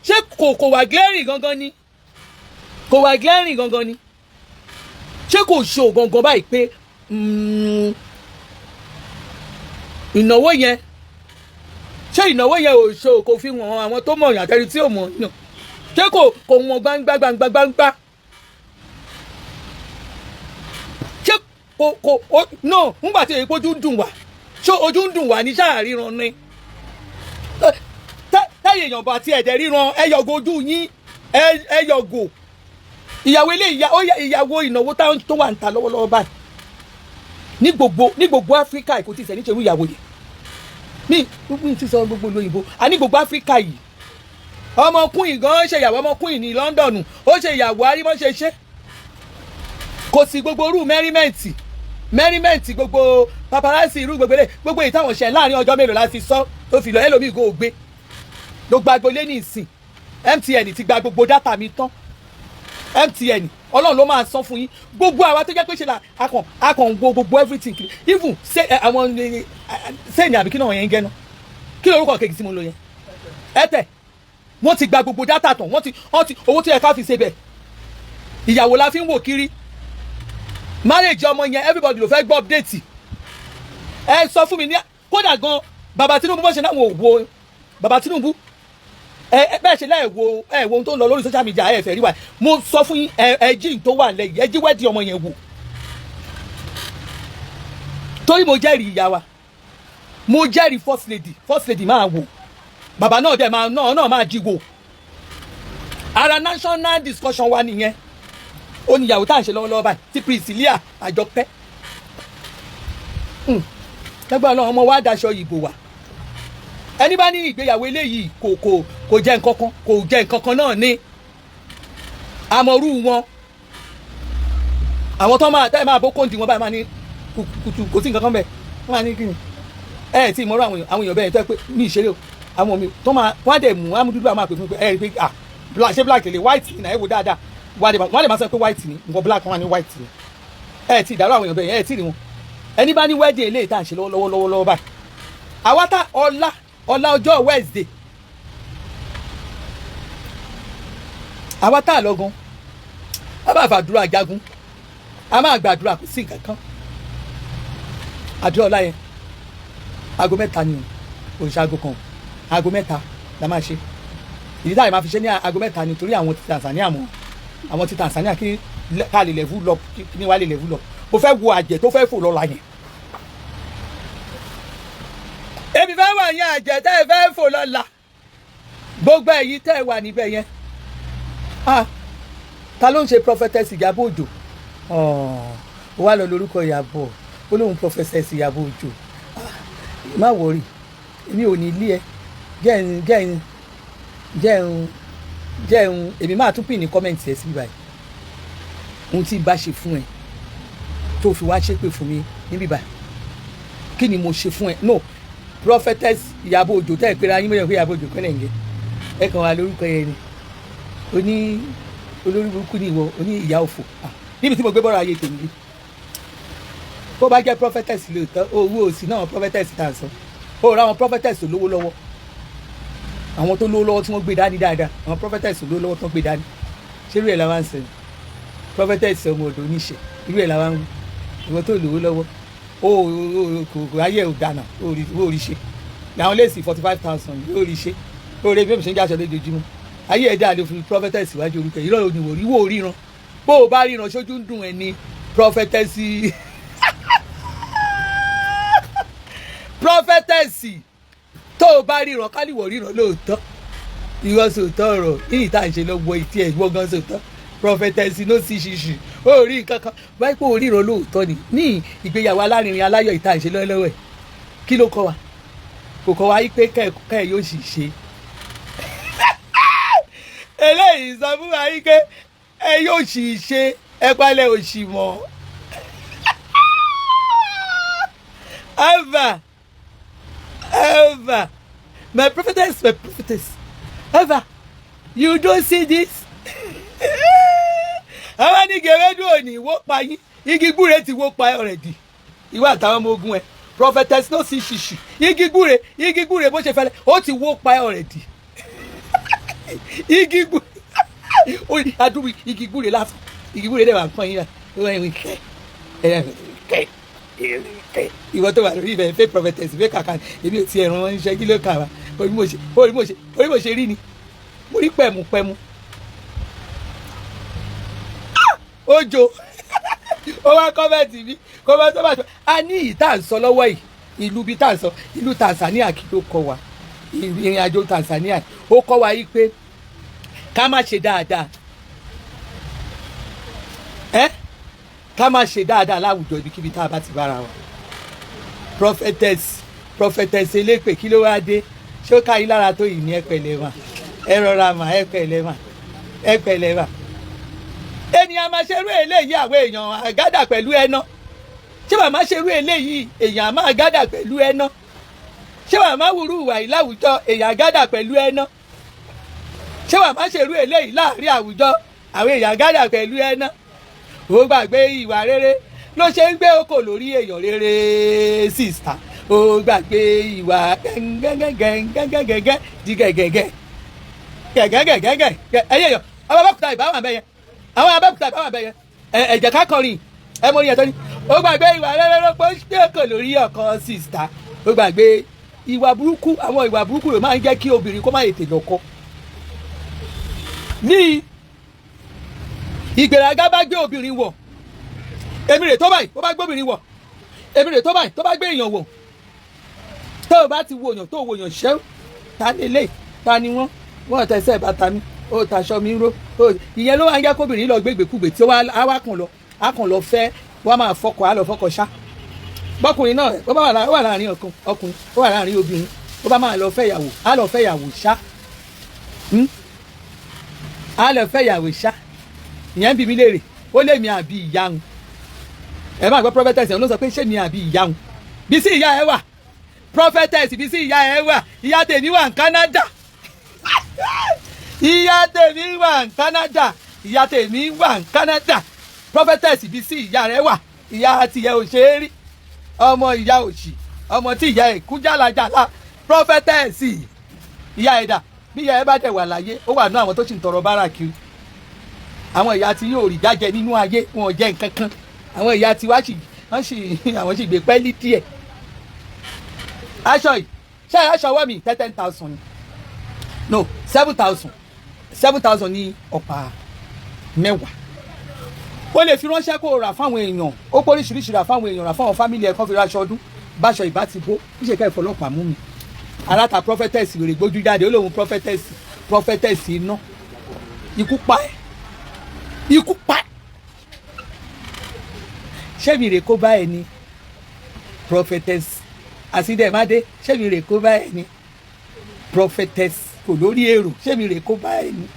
ṣé kò wà glaring gangan ni? Kò wà glaring gangan ni? Ṣé kò ṣó gangan báyìí pé ìnáwó yẹn, ṣé ìnáwó yẹn ò ṣó, kò fi wọ̀n àwọn tó mọ̀ yàn àtẹni tí ò mọ̀ yàn? Ṣé kò wọ̀n gbangba gbangba gbangba? Ṣé kò ó no, ńgbà tí èyí pójú ń dùn wá, ṣé ojú ń dùn wá ní sáà ríran ni? Táyà èèyàn bá tiẹ̀ dẹ̀ ríran, ẹ yọ̀gò ojú yín, ẹ yọ̀gò. Ìyàwó ilé ìyá ó yẹ ìyàwó ìnáwó táwọn tó wà ń ta lọ́wọ́lọ́wọ́ báyìí ní gbogbo Áfíríkà, kò tí ì sẹ́ni ṣerú ìyàwó yìí ní gbogbo ìtì sọ gbogbo lóyìnbó a ní gbogbo Áfíríkà yìí. Ọmọkùnrin gan ṣe ìyàwó, ọmọkùnrin ní London, ó ṣe ìyàwó arímọ́ ṣe ṣe, kò sí gbogbo irú merriment, gbogbo paparazzi, irú gbogbo ilé, gbogbo èyí táwọn ṣe láàrin ọjọ́ mélòó láti sọ tó fi lọ. Ẹlòmíì kò gbé gbogbo agbolé ní ìsìn. MTN ti gba gbogbo data mi tán. MTN, Ọlọ́run ló máa san fún yín. Gbogbo àwa tó jẹ́ pé ṣe la akàn ń wo gbogbo everything kiri, even ṣe àwọn sẹ́yìn àbí kí náà yẹn ń gẹ́nu, kí lorúkọ kejì tí mo lò yẹn, Airtel, wọ́n ti gba gbogbo data tán. Wọ́n ti owó tó yẹ ká fi ṣe bẹ̀, ìyàwó la fi ń wò kiri. Marriage ọmọ yẹn, everybody ló fẹ́ gbọ́ update. Ẹ sọ fún mi ní kódà gan, bàbá Tinubu, bó ṣe náà wò wo bàbá Tinubu, ẹ bẹ́ẹ̀ ṣe láì wo, ẹ wo ohun tó ń lọ lórí social media, ẹ fẹ́ rí wa. Mo sọ fún yín, ẹ jí tó wà lẹ́yìn, ẹ jí wedding ọmọ yẹn wò, torí mo jẹ́rìí ìyá wa, mo jẹ́rìí first lady. First lady máa wò, bàbá náà dẹ̀ máa náà máa jí wò. Ara national discussion wa nìyẹn. Ó ní ìyàwó tá à ń ṣe lọ́wọ́lọ́wọ́ báyìí tí Priscilla Àjọkẹ́ lẹ́gbẹ̀ẹ́ ọlọ́run, ọmọ wa daṣọ ìbò wá. Ẹni bá ní ìgbéyàwó eléyìí kò jẹ́ nǹkan kan, kò jẹ́ nǹkan kan náà ní àmọ̀rú wọn. Àwọn tó máa tẹ́ máa bó kóńdì wọn báyìí máa ní kùtù, kò sí nǹkan kan bẹ́ẹ̀. Wọ́n máa ní kí ni ẹ ẹ tí ìmọ̀rọ̀ àwọn èèyàn bẹ́ẹ̀ tó yẹ pé ní ìṣeré o. Àwọn mi tó máa wọ́n á dẹ̀ mú amúdúdú, àwọn máa pè fún pé ẹ rí i pé ah, black, ṣé black lè white ni? Ẹ wò dáadáa. Wọ́n á dẹ̀ máa sọ pé white ni nǹkan, black, wọ́n á ní white ni. Ẹ tí ìdárò àwọn èèyàn bẹ́ẹ̀, ẹ tí ì rí wọn. Ẹni bá ní wedding eléyìí tá à ń ṣe lọ́wọ́lọ́wọ́ báyìí, àwa tá ọ̀la ọjọ́ Wednesday, àwa tá a lọ gan, a máa fàdúrà jagun, a máa gbàdúrà, kò sí nǹkan kan. Àdúrà ọ̀la yẹn, aago 3 ni o, kò ṣe aago 1, aago 3 la máa ṣe. Ìdí táyà máa fi ṣe ní aago 3 nítorí àwọn ti Tanzania mọ́, àwọn ti Tanzania, kí ká lè level up, kí ní wàá lè level up. Mo fẹ́ wo àjẹ́ tó fẹ́ fò lọ́la yẹn. Èmi fẹ́ wà yẹn, àjẹ́ tẹ́ ẹ fẹ́ fò lọ́la, gbogbo ẹ̀yin tẹ́ ẹ wà níbẹ̀ yẹn. Ah, ta ló ń ṣe Prophetess Ìyábọ̀ Òjó? Ó wá lọ lórúkọ Ìyábọ̀, ó lóun Prophetess Ìyábọ̀ Òjó. Má worry, èmi ò ní ilé ẹ jẹ́un jẹ́un jẹ́un jẹ́un. Èmi máa tún pín ní comment ẹ síbí báyìí. Ohun tí n bá ṣe fún ẹ tó fi wá ṣépè fún mi níbí báyìí, kí ni mo ṣe fún ẹ? No, Prophetess Ìyábọ̀ Òjó tẹ́ ẹ pé ra yín mọ́yàn pé Ìyábọ̀ Òjó kọ́lẹ̀ ń gẹ ẹ kàn wá lórúkọ yẹn ni. Oní olórí burúkú ni ìwọ, oní ìyá òfò níbi tí mo gbé bọ́rọ̀ ayé tèmi rí. Bó bá jẹ́ prophetess lóòótọ́, owó òsì náà prophetess tá à ń sọ, ó ra àwọn prophetess tó lówó lọ́wọ́, àwọn tó lówó lọ́wọ́ tí wọ́n gbé dání dáadáa, àwọn prophetess tó lówó lọ́wọ́ tó ń gbé dání. Ṣé irú ẹ̀ la wá ń sẹ́yìn? Prophetess ọmọ ọ̀dọ̀ oníṣẹ́, irú ẹ̀ la wá ń wí. Ìwọ tó lówó lọ́wọ́, ó kò ayé ò dáná, ó rí ṣe làwọn léèsì 45,000 yóò rí ṣe. Ó rí bí ó ṣe ń jáṣọ lójoojúmọ́ ayé ẹ̀dá ló fi prophetess wájú orúkọ. Irọ́ òní wò rí, wò ríran. Bó o bá ríran, sójú ń dùn ẹ ní. Prophetess, prophetess, tó o bá ríran, kálíwọ̀ ríran lóòótọ́. Ìwọ sòótọ́ ọ̀rọ̀ yìí tá à ń ṣe lọ́wọ́ ìtí ẹ̀ gbọ́ gan sòótọ́. Prophetess ló sì ṣìṣì, ó rí nǹkan kan báyìí pé ó ríran lóòótọ́ ni. Ní ìgbéyàwó alárinrin aláyọ̀ ìta ìṣe lọ́wọ́ ẹ̀, kí ló kọ́ wa? Kò kọ́ wa yí pé kẹ́ ẹ̀ yóò sì ṣe eléyìí. Sọ fún wa yí pé ẹ yóò sì ṣe, ẹ palẹ̀ òṣì mọ́. Ever ever, my prophetess, my prophetess, ever you don't see this. Àwọn ní gèrèdú òní wó pa yín, igi gbúre ti wó pa ẹ already, ìwọ àtàwọn ọmọ ogun ẹ. Prophetess no see ṣìṣì, igi gbúre, igi gbúre bó ṣe fẹ́lẹ́, ó ti wó pa ẹ already. Igi gbúre, adúrú igi gbúre lásán, igi gbúre dẹ̀ wà ń pọ́n yín rà kẹ́ kẹ́. Ìwọ tó wà lórí ibẹ̀ fẹ́ prophetess fẹ́ kàkà, èmi ò tiẹ̀ ràn wọ́n níṣẹ́. Kí ló kà wá? Orí mo ṣe, orí mo ṣe, orí mo ṣe rí ni mo rí pẹ̀mùpẹ̀mù. Ojo ó wá comment mi, comment tó bá tó a ní ìyí tá à ń sọ lọ́wọ́ yìí. Ìlú bíi tá à ń sọ, ìlú Tanzania, kí ló kọ́ wa? Ìrìn àjò Tanzania ó kọ́ wa yìí pé ká má ṣe dáadáa ẹ, ká má ṣe dáadáa láwùjọ ibikíbi tá a bá ti bára wa. Prophetess, prophetess elépè, kí ló wá dé? Ṣé ó ká yín lára tó yìí ní? Ẹ pẹ̀lẹ́ mà, ẹ rọra mà, ẹ pẹ̀lẹ́ mà, ẹ pẹ̀lẹ́ mà. Ènìyàn máa ṣerú eléyìí, àwọn èèyàn àgádà pẹ̀lú ẹná. Ṣé màmá ṣerú eléyìí, èèyàn máa gádà pẹ̀lú ẹná. Ṣé màmá wúrú ìwà yìí láwùjọ, èèyàn àgádà pẹ̀lú ẹná. Ṣé màmá ṣerú eléyìí láàrin àwùjọ, àwọn èèyàn àgádà pẹ̀lú ẹná. Ó gbàgbé ìwà rere ló ṣe ń gbé oko lórí èèyàn rere. Sister, ó gbàgbé ìwà gẹ́gẹ́gẹ́gẹ́gẹ́gẹ́ di gẹ́gẹ́gẹ́ gẹ́gẹ́gẹ́gẹ́. Ẹyẹ yọ ọba Abẹ́òkúta ìbáwà bẹ́yẹ, àwọn Abẹ́òkúta ìbáwà bẹ́yẹ. Ẹ̀jẹ̀ ká kọrin ẹ mọ orin ẹ̀ tó ní. Ó gbàgbé ìwà rere ló pọ̀ ṣe oko lórí ọkọ. Sister, ó gbàgbé ìwà burúkú. Àwọn ìwà burúkú rẹ̀ máa ń jẹ́ kí obìnrin kó má tètè lọ́kọ. Ní ìgbéraga bá gbé obìnrin wọ̀, èmi rè tó báyìí, ó bá gbé obìnrin wọ̀, èmi rè tó báyìí, tó bá gbé èèyàn wọ̀, tó o bá ti wo èèyàn, tó o wo èèyàn ṣẹ́, ta ni lè ta ni wọ́n wọ́n tẹsẹ̀ bàtà mi, ó taṣọ mi ró. Ìyẹn ló máa ń jẹ́ kóbìnrin lọ gbégbèkúgbè tí ó wá kàn lọ, á kàn lọ fẹ́, wọ́n máa fọkọ̀, á lọ fọkọ̀ ṣá. Bọ́kùnrin náà ó bá wà láàrin ọkùnrin, ó wà láàrin obìnrin, ó bá máa lọ fẹ́ ìyàwó, á lọ fẹ́ ìyàwó ṣá, á lọ fẹ́ ìyàwó ṣá. Ìyẹn ń bi mí léèrè, ó lé mi àbí ìyá ń. Ẹ máa gbọ́, prophetess ẹ̀ ló sọ pé ṣé mi àbí ìyá ń bí sí ìyá ẹ wà. Prophetess, bí sí ìyá ẹ wà? Ìyá tèmi wà ní Canada, ìyá tèmi wà ní Canada, ìyá tèmi wà ní Canada. Prophetess, bí sí ìyá rẹ wà? Ìyá tìyẹ ò ṣe é rí, ọmọ ìyá òṣì, ọmọ tí ìyá ẹ kú jálajàla. Prophetess, ìyá ẹ dà? Bí ìyá ẹ bá dẹ̀ wà láyé, ó wà ní àwọn tó sì ń tọrọ bárà kiri. Àwọn ìyá tí yóò rí jájẹ nínú ayé, wọn ò jẹ nǹkan kan. Àwọn ìyá tí wá sì wọ́n sì àwọn sì gbé pẹ́ẹ́lí díẹ̀. Aṣọ yìí, ṣé aṣọ ọwọ́ mi 10,000 ni. No, 7,000, 7,000 ní ọ̀pá mẹ́wàá. Ó lè fi ránṣẹ́ kó o rà fáwọn èèyàn. Ó pọ̀ oríṣiríṣi, rà fáwọn èèyàn, rà fáwọn family ẹ̀, kán fi raṣọ ọdún. Báṣọ ìbá ti bó níṣẹ́ ká ìfọlọ́pàá mú mi. Aláta prophetess wèrè gbójú jáde, ó lóun prophetess, prophetess iná. Ikú pa ẹ́, ikú pa ẹ́. Ṣé mi rè kó bá ẹ ní, prophetess àsídẹ̀mádé? Ṣé mi rè kó bá ẹ ní, prophetess kò lórí èrò? Ṣé mi rè kó bá ẹ ní,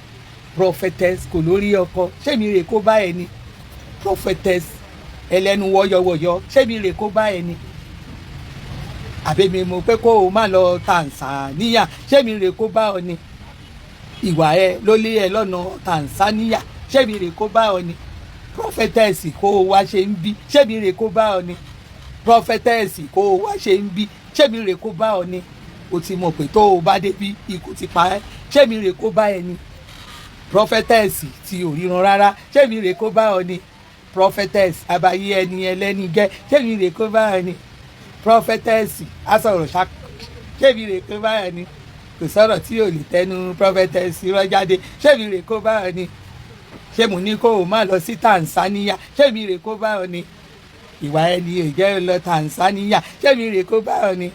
prophetess kò lórí ọkọ? Ṣé mi rè kó bá ẹ ní, prophetess ẹlẹ́nu wọ́yọ̀wọ̀yọ̀? Ṣé mi rè kó bá ẹ ní? Àbẹ̀mí mo pé kó o má lọ Tanzania, ṣé mi rè kó bá ọ ní? Ìwà ẹ ló lé ẹ lọ́nà Tanzania, ṣé mi rè kó bá ọ ní? Prophetess, kó o wá ṣe ń bí, ṣé mi rè kó bá ọ ní? Prophetess, kó o wá ṣe ń bí, ṣé mi rè kó bá ọ ní? O ti mọ̀ pé tó o bá débi, ikú ti pa ẹ́. Ṣé mi rè kó bá ẹ ní, prophetess tí ò ríran rárá? Ṣé mi rè kó bá ọ ní, prophetess abayé ẹni ẹlẹ́ni gẹ́? Ṣé mi rè kó bá ọ ní, prophetess asọ̀rọ̀ ṣá? Ṣé mi rè kó bá ọ ní? Kò sọ̀rọ̀ tí ò lè tẹnu prophetess rọ́ jáde. Ṣé mi rè kó bá ọ ní? Ṣé mo ní kó o má lọ sí Tanzania? Ṣé mi rè kó bá ọ ní? Ìwà ẹni ò jẹ́ lọ Tanzania. Ṣé mi rè kó bá ọ ní?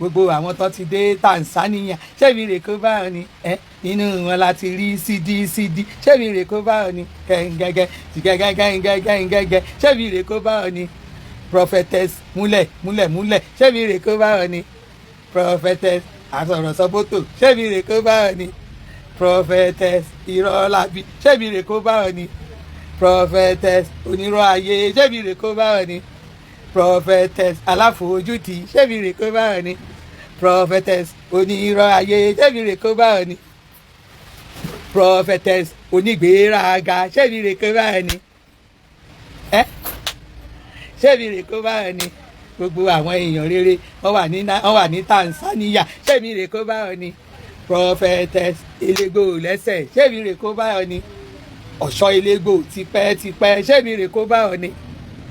Gbogbo àwọn tó ti dé Tanzania, ṣé mi rè kó bá ọ ní? Ẹ nínú wọn la ti rí sídí sídí. Ṣé mi rè kó bá ọ ní? Kẹ́ńgẹ́gẹ́ tìgẹ́gẹ́gẹ́gẹ́gẹ́gẹ́. Ṣé mi rè kó bá ọ ní, prophetess? Múlẹ̀ múlẹ̀ múlẹ̀. Ṣé mi rè kó bá ọ ní, prophetess àsọ̀rọ̀ sọ́bótò? Ṣé mi rè kó bá ọ ní, prophetess irọ́ làbí? Ṣé mi rè kó bá ọ ní, prophetess onírọ́ ayé? Ṣé mi rè kó bá ọ ní, prophetess aláfojúdi? Ṣé mi rè kó bá ọ ní, prophetess onírọ́ ayé? Ṣé mi rè kó bá ọ ní, prophetess onígbéraga? Ṣé mi rè kó bá ọ ní? Ẹ ṣé mi rè kó bá ọ ní? Gbogbo àwọn èèyàn rere wọ́n wà ní Tanzania. Ṣé mi rè kó bá ọ ní, prophetess elégbò lẹ́sẹ̀? Ṣé mi rè kó bá ọ ní, ọ̀ṣọ́ elégbò tipẹ́tipẹ́? Ṣé mi rè kó bá ọ ní?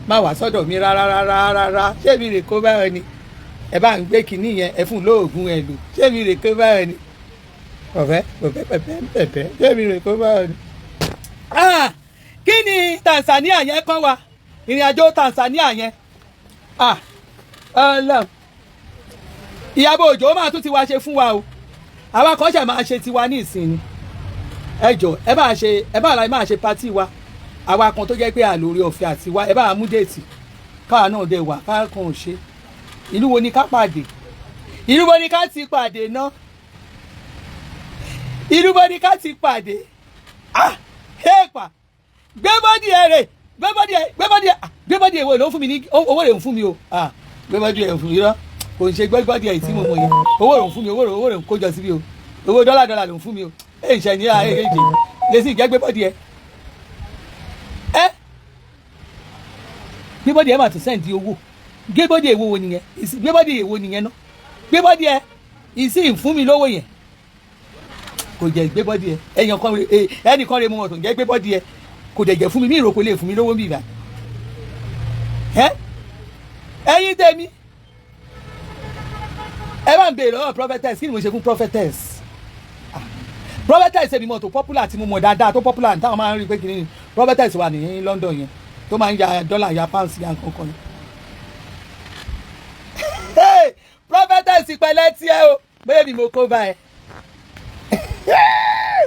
Má wá sọ́dọ̀ mi rárá rárá rárá. Ṣé mi rè kó bá ọ ní? Ẹ bá ń gbé kinní yẹn, ẹ fún lóògùn ẹ lò. Ṣé mi rè kó bá ọ ní? Ọ̀fẹ́ ọ̀fẹ́ pẹ̀pẹ́ pẹ̀pẹ́. Ṣé mi rè kó bá ọ ní? Ah, kí ni Tanzania yẹn kọ́ wa? Ìrìn àjò Tanzania yẹn, ah, Ọlọ́run, Ìyábọ̀ Òjó máa tún ti wá ṣe fún wa o. Àwa kan ṣe máa ṣe tiwa ní ìsinmi. Ẹ jọ, ẹ bá ṣe, ẹ bá láì máa ṣe party wa. Àwa kan tó jẹ́ pé àlórí ọ̀fẹ́ àti wa, ẹ bá mú date káwa náà dẹ̀ wà káà kan ò ṣe. Ìlú wo ni ká pàdé? Ìlú wo ni ká ti pàdé ná? Ìlú wo ni ká ti pàdé? Ah, èèpà, gbé body ẹ rè, gbé body ẹ, gbé body ẹ. Ah, gbé body ẹ wo ló ń fún mi ní owó rẹ̀ ń fún mi o. Ah, gbé body ẹ fún mi rọ, kò ń ṣe gbé body ẹ tí mo mọ̀ yẹn. Owó rẹ̀ ń fún mi, owó rẹ̀ ń kójọ síbi o. Owó dọ́là dọ́là ló ń fún mi o. Èyí ṣe ní ayé èjì lè sì jẹ́ gbé body ẹ. Ẹ gbé body ẹ mà tún send owó. Gbé body èwo wo nìyẹn? Gbé body èwo nìyẹn ná? Gbé body ẹ ìsìn fún mi lówó yẹn, kò jẹ́ gbé body ẹ. Ẹ̀yàn kan, ẹnìkan rẹ mú wọn tó ń jẹ́ gbé body ẹ, kò dẹ̀ jẹ́ fún mi ní ìròkò lè fún mi lówó mi bá ẹ. Ẹ̀yin tèmi, ẹ bá ń béèrè lọ́wọ́ prophetess, kí ni mo ṣe fún prophetess? Ah, prophetess èmi mọ̀ tó popular, tí mo mọ̀ dáadáa, tó popular ní táwọn máa ń rí pé kí ni prophetess wà ní London yẹn, tó máa ń ya dọ́là, ya pounds, ya nǹkan kan. Hey, prophetess, pẹ̀lẹ́ tiẹ̀ o. Bóyá mi mo kó bá ẹ.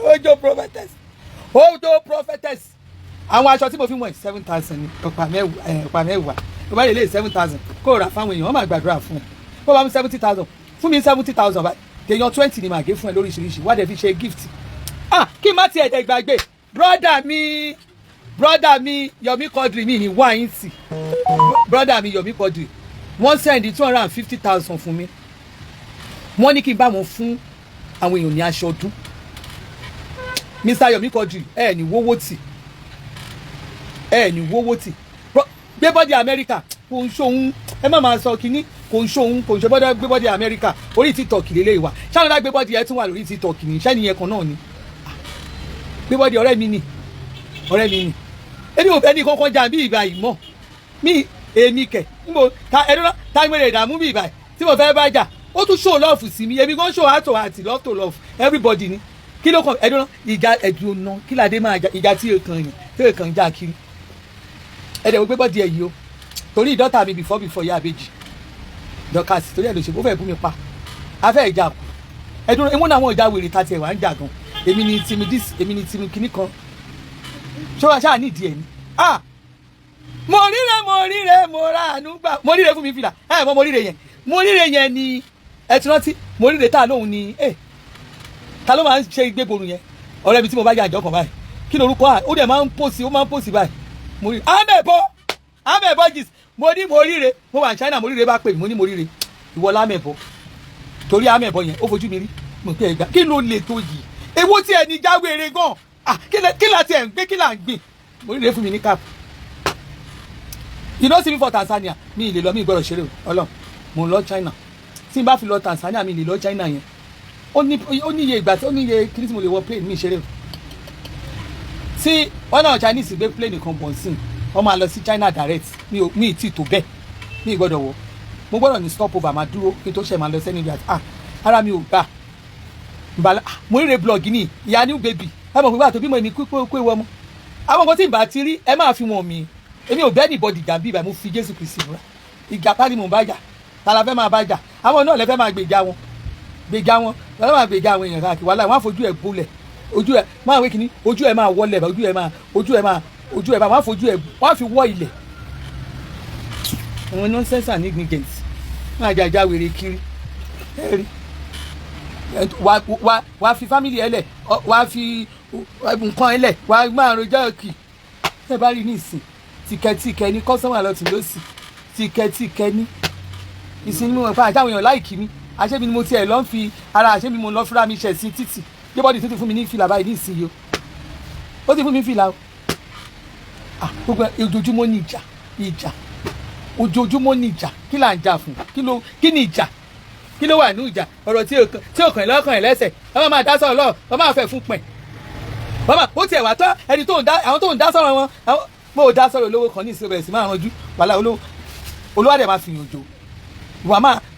Ojo prophetess, ojo prophetess. Àwọn aṣọ tí mo fi wọ̀nyí, 7,000 ní ọ̀pá mẹ́wàá. Ọ̀pá mẹ́wàá tó bá lè lé 7,000 kó o rà fáwọn èèyàn, wọ́n máa gbàdúrà fún ẹ. Kó o bá mú 70,000 fún mi, 70,000 báyìí, tèèyàn 20 ni màá gé fún ẹ lóríṣiríṣi, wá dẹ̀ fi ṣe gift. Ah, kí n má tiẹ̀ dẹ̀ gbàgbé brother mi, brother mi Yomi Quadri mi ní wáyé sí. Brother mi Yomi Quadri, wọ́n send 250,000 fún mi. Wọ́n ní kí n bá wọn fún àwọn èèyàn ní aṣọ ọdún. Mr Yomi Quadri, ẹ ní wówó tì, ẹ ní wówó tì. Gbé body Amẹ́ríkà kò ń ṣòun. Ẹ má máa sọ kínní, kò ń ṣòun, kò ń ṣe bọ́dọ̀. Gbé body Amẹ́ríkà orí TikTok lélẹ́yìí wà. Ṣáà gbé body ẹ tún wà lórí TikTok ní sẹ́ni yẹn kan náà ni. Gbé body ọ̀rẹ́ mi ni, ọ̀rẹ́ mi ni. Èmi ò fẹ́ ní kankan jà bí ìgbà yìí mọ́ mi. Èmi kẹ̀ níbo ta ẹ̀rọ ta ìwé rẹ̀ dààmú bí ìgbà yìí tí mo fẹ́ bá jà. Ó tún show love sí mi. Èmi gan show heart to heart, love to love, everybody ni. Kí ló kàn ẹdùn náà? Ìjà ẹdùn náà, kí ládé máa jà? Ìjà tí èèkàn yẹn, tí èèkàn já kiri ẹ̀dẹ̀ wọ́n gbé bọ́dì ẹ̀ yìí o, torí ìdọ́ta mi before ìyá àbèjì dọ́kàsì, torí ẹ̀ ló ṣe ó fẹ́ bú mi pa, afẹ́ ìjà kù. Ẹdùn ìwọ́n náà, àwọn ìjà wèrè ta tiẹ̀ wá ń jà gan. Èmi ni team this, èmi ni team kinní kan. Ṣé wàá ṣáà nídìí ẹ̀ ni? Ah, mo ríre, mo ríre, mo ra àánú gbà. Mo ríre fún mi fìlà ẹ mọ. Mo ríre yẹn, mo ríre yẹn ni ẹ ti rántí. Mo ríre tá a lóhùn ni ẹ ta ló máa ń ṣe gbéborun yẹn? Ọ̀rẹ́ mi tí mo bá yà àjọ kan báyìí, kí lorúkọ à? Ó dẹ̀ máa ń pòsì, ó máa ń pòsì báyìí. Mo ríre amẹ̀bọ, amẹ̀bọ jìs. Mo ní mo ríre, mo wà ní China. Mo ríre bá pè mí, mo ní mo ríre, ìwọ lámẹ̀bọ, torí amẹ̀bọ yẹn ó fojú mi rí. Mo pé ẹgbà, kí ló lè tó yìí? Èwo tí ẹni jáwèrè gan? Ah, kí la tiẹ̀ ń gbé, kí là ń gbìn? Mo ríre fún mi ní cap. You no see me for Tanzania. Mi ì lè lọ, mi ì gbọ́dọ̀ ṣeré o. Ọlọ́run, mo ń lọ China. Tí n bá fi lọ Tanzania, mi ì lè lọ China yẹn. Ó ní iye ìgbà tí ó ní iye kí tí mo lè wọ plane mi ṣeré o. Tí wọ́n náà Chinese gbé plane kan bọ̀ sí, wọ́n máa lọ sí China direct. Mi ò, mi ì tí tó bẹ́ẹ̀, mi ì gbọ́dọ̀ wọ̀. Mo gbọ́dọ̀ ní stop over, máa dúró kí n tó ṣe máa lọ sẹ́ni ibi àti ah, ara mi ò gbà nbala. Mo ríre blog ní ìyá new baby. Ẹ mọ̀ pé bá tó bímọ, èmi kú kú ewu ọmọ. Àwọn nǹkan tí n bá ti rí, ẹ máa fi wọ̀n mi. Èmi ò bẹ́ẹ̀ ní bọ́dì jà bí ibà. Mo fi Jésù Kristi búra. Ìjà tá ni mò ń bá jà? Ta la fẹ́ máa bá jà? Àwọn náà lè fẹ́ máa gbèjà wọn, gbèjà wọn lọ́dọ̀, máa gbèjà àwọn èèyàn káàkiri. Wàhálà wọn á fojú ẹ̀ bolẹ̀, ojú ẹ̀ máa wé kíní, ojú ẹ̀ máa wọlẹ̀, ojú ẹ̀ máa, ojú ẹ̀ máa, ojú ẹ̀ máa, wọ́n á fojú ẹ̀, wọ́n á fi wọ́ ilẹ̀. Àwọn nonsense and negligence máa jàjà wèrè kiri. Ẹ rí wá fi family ẹ lẹ̀, wá fi nǹkan ẹ lẹ̀, wá máa rojọ́ kì. Ẹ bá rí ní ìsìn, tìkẹ́tìkẹ́ ní customer lọ́tún lọ́sì, tìkẹ́tìkẹ́ ní ìsinmi wọn fún àtàwọn èèyàn láìkí mi. Àṣẹ́mi ni mo tiẹ̀ lọ́ ń fi ara àṣẹ́mi, mo lọ́ fúnra mi ṣẹ̀ sí títì. Débọ́dì tó ti fún mi ní fìlà báyìí ní ìsinyìí o, ó ti fún mi fìlà o. Ah, gbogbo ojoojúmọ́ ní ìjà, ìjà ojoojúmọ́ ní ìjà. Kí là ń jà fún? Kí ló, kí ni ìjà? Kí ló wà ní ìjà? Ọ̀rọ̀ tí òkàn lọ́kàn ẹ̀ lẹ́sẹ̀, wọ́n máa dá sọ̀rọ̀ lọ́wọ́, wọ́n máa fẹ́ fún pẹ̀. Wọ́n máa ó tiẹ̀ wá tọ́ ẹni tó ń dá, àwọn tó ń dá sọ̀rọ̀ wọn. Mo ò dá sọ̀rọ̀ olówó kan ní ìsinmi, bẹ̀rẹ̀ sí máa ranjú wàhálà olówó. Olówó àdẹ̀ máa fi yàn jò,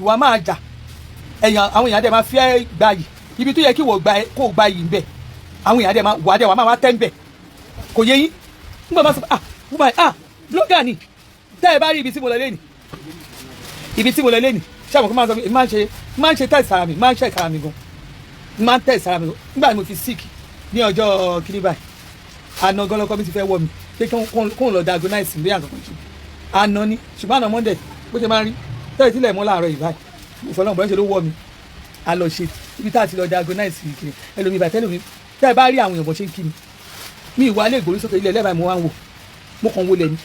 ìwà máa jà ẹ̀yàn. Àwọn èèyàn dẹ̀ máa fi ẹ́ gba yìí ibi tó yẹ kí wọ́n gba kó gba yìí ń bẹ̀. Àwọn èèyàn dẹ̀ máa wà dẹ̀ wà máa wá tẹ́ ń bẹ̀. Kò yé yín? Nígbà máa sọ, ah, wúmọ̀, ah, blogger ni. Tẹ́ ẹ bá rí ibi tí mo lọ lẹ́nìí, ibi tí mo lọ lẹ́nìí, ṣé àwọn kan máa sọ, máa ń ṣe test ara mi, máa ń check ara mi gan, máa ń test ara mi gan. Nígbà tí mo fi sick ní ọjọ́ kíní báyìí, àná gọlọkọ mi ti fẹ́ wọ̀ mí pé kóun lọ diagnose bí àkọ́kọ́ ṣe àná ni. Ṣùgbọ́n àná Monday, bó ṣe máa ń rí tẹ́lẹ̀ tílẹ̀ mọ́ láàárọ̀ yìí báyìí, ìfọlọ́n bọ́ ṣe ló wọ̀ mí. A lọ ṣe ibi tá a ti lọ diagnose kiri ẹlòmíì báyìí tẹ́lẹ̀ mi. Tẹ́ ẹ bá rí àwọn èèyàn bọ́ ṣe ń kí mi, mi ìwà alẹ́ ìgbòrí sókè ilẹ̀ lẹ́bàá, mo wá ń wò, mo kàn ń wọlé ni,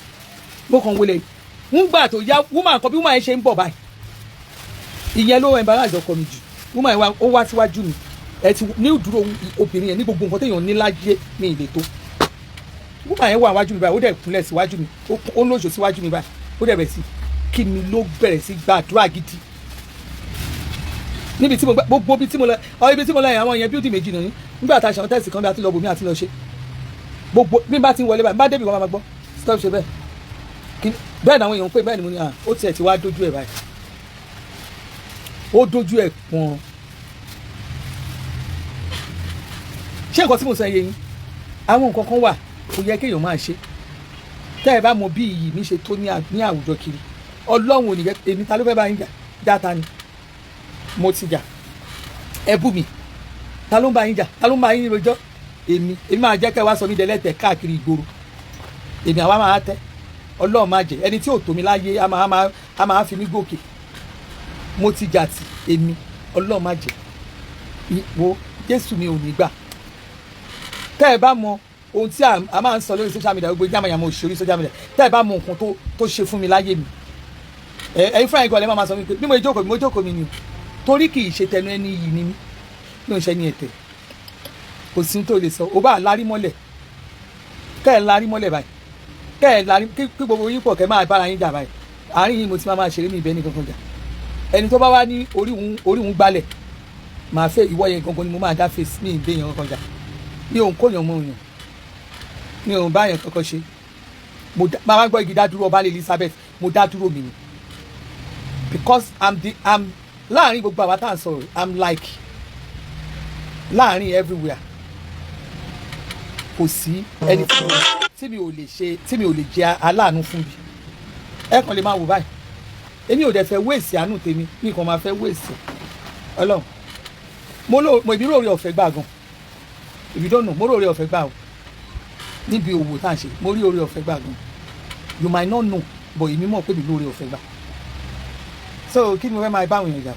mo kàn ń wọlé ni. Ń gbà tó yá, woman kan, bí woman yẹn ṣe ń bọ̀ báyìí, ìyẹn ló embarrass ọkọ mi jù. Woman yẹn ó wá síwájú mi. Ẹ ti ní ìdúró obìnrin yẹn ní gbogbo nǹkan téèyàn ní láyé mi ì lè tó. Woman yẹn wà wájú mi báyìí, ó dẹ̀ kúnlẹ̀ síwájú mi, ó lóṣò síwájú mi báyìí, ó dẹ̀ bẹ̀rẹ̀ sí kí mi, ló bẹ̀rẹ̀ sí gbàdúrà gidi níbi tí mo gbogbo ibi tí mo lọ ọ, ibi tí mo lọ yẹn, àwọn yẹn bíúdì méjì nìyí. Nígbà tá a ṣe àwọn test kan bí a ti lọ bòmí àti lọ ṣe gbogbo, bí n bá ti ń wọlé báyìí, bá débi kan, máa gbọ́, "Stop ṣe bẹ́ẹ̀." Bẹ́ẹ̀ ni àwọn èèyàn ń pè bẹ́ẹ̀ ni. Mo ní à, ó tiẹ̀ ti wá dójú ẹ̀ báyìí, ó dójú ẹ̀ pọ́n. Ṣé nǹkan tí mo sọ yé yín? Àwọn nǹkan kan wà kò yẹ kéèyàn máa ṣe. Tẹ́ ẹ bá mọ bí iyì mi ṣe tó ní àwùjọ kiri, Ọlọ́run ò ní jẹ́ èmi. Ta ló fẹ́ bá yín jà? Dáta ni mo ti jà, ẹ bú mi. Ta ló ń bá yín jà? Ta ló ń bá yín rojọ́? Èmi máa jẹ́ kẹ́ wá sọ mí dẹlẹ́tẹ̀ káàkiri ìgboro. Èmi àwa máa tẹ́. Ọlọ́run máa jẹ́ ẹni tí ò tó mi láyé, á máa fi mí gòkè. Mo ti jà tì èmi. Ọlọ́run máa jẹ́ wo Jésù mi ò ní gbà. Tẹ́ ẹ bá mọ ohun tí a máa ń sọ lórí social media, gbogbo yamayama òṣèré social media, tẹ́ ẹ bá mọ nǹkan tó ṣe fún mi láyé mi, ẹ̀yin fúnra yín gan lẹ́ máa sọ wípé bí mo jókòó mi, mo jókòó mi ni o, torí kì í ṣe tẹnu ẹni yìí ni mí. Mi ò ṣe ní ẹ̀tẹ̀. Kò sí tó lè sọ. Ó bá lárí mọ́lẹ̀, kẹ́ ẹ̀ lárí mọ́lẹ̀ báyìí, kẹ́ ẹ̀ lárí kí gbogbo yín pọ̀, kẹ́ máa bára yín jà báyìí. Àárín yìí mo ti máa ṣeré mi ìbẹ́ ní kankan jà. Ẹni tó bá wá ní orí òun gbalẹ̀, màá fẹ́ ìwọ yẹn gangan ni mo máa dá fèsì. Mi ìbẹ́ yẹn kankan jà. Mi ò ń kóyàn mọ́ òyàn, mi ò ń bá yẹn kankan ṣe. Mo máa wá gbọ́ igi dá dúró ọba Elizabeth. Mo dá dúró mi ni because I'm the I'm Láàrin gbogbo àwa tá à ń sọ̀rọ̀, I'm like, láàrin everywhere, kò sí ẹni tí mi ò lè ṣe, tí mi ò lè jẹ aláàánú fún. Bí ẹ kàn lè máa wò báyìí, èmi ò dẹ̀ fẹ́ waste àánú tèmi. Mi kàn máa fẹ́ waste Ọlọ́run. Mo lò mo ìbí róore ọ̀fẹ́ gbà gan. If you don't know, mo róore ọ̀fẹ́ gbà o. Níbi òwò tá à ń ṣe, mo rí oore ọ̀fẹ́ gbà gan. You might not know, but èmi mọ̀ pé mi lóore ọ̀fẹ́ gbà. So kí ni mo fẹ́ máa bá àwọn èèyàn jà?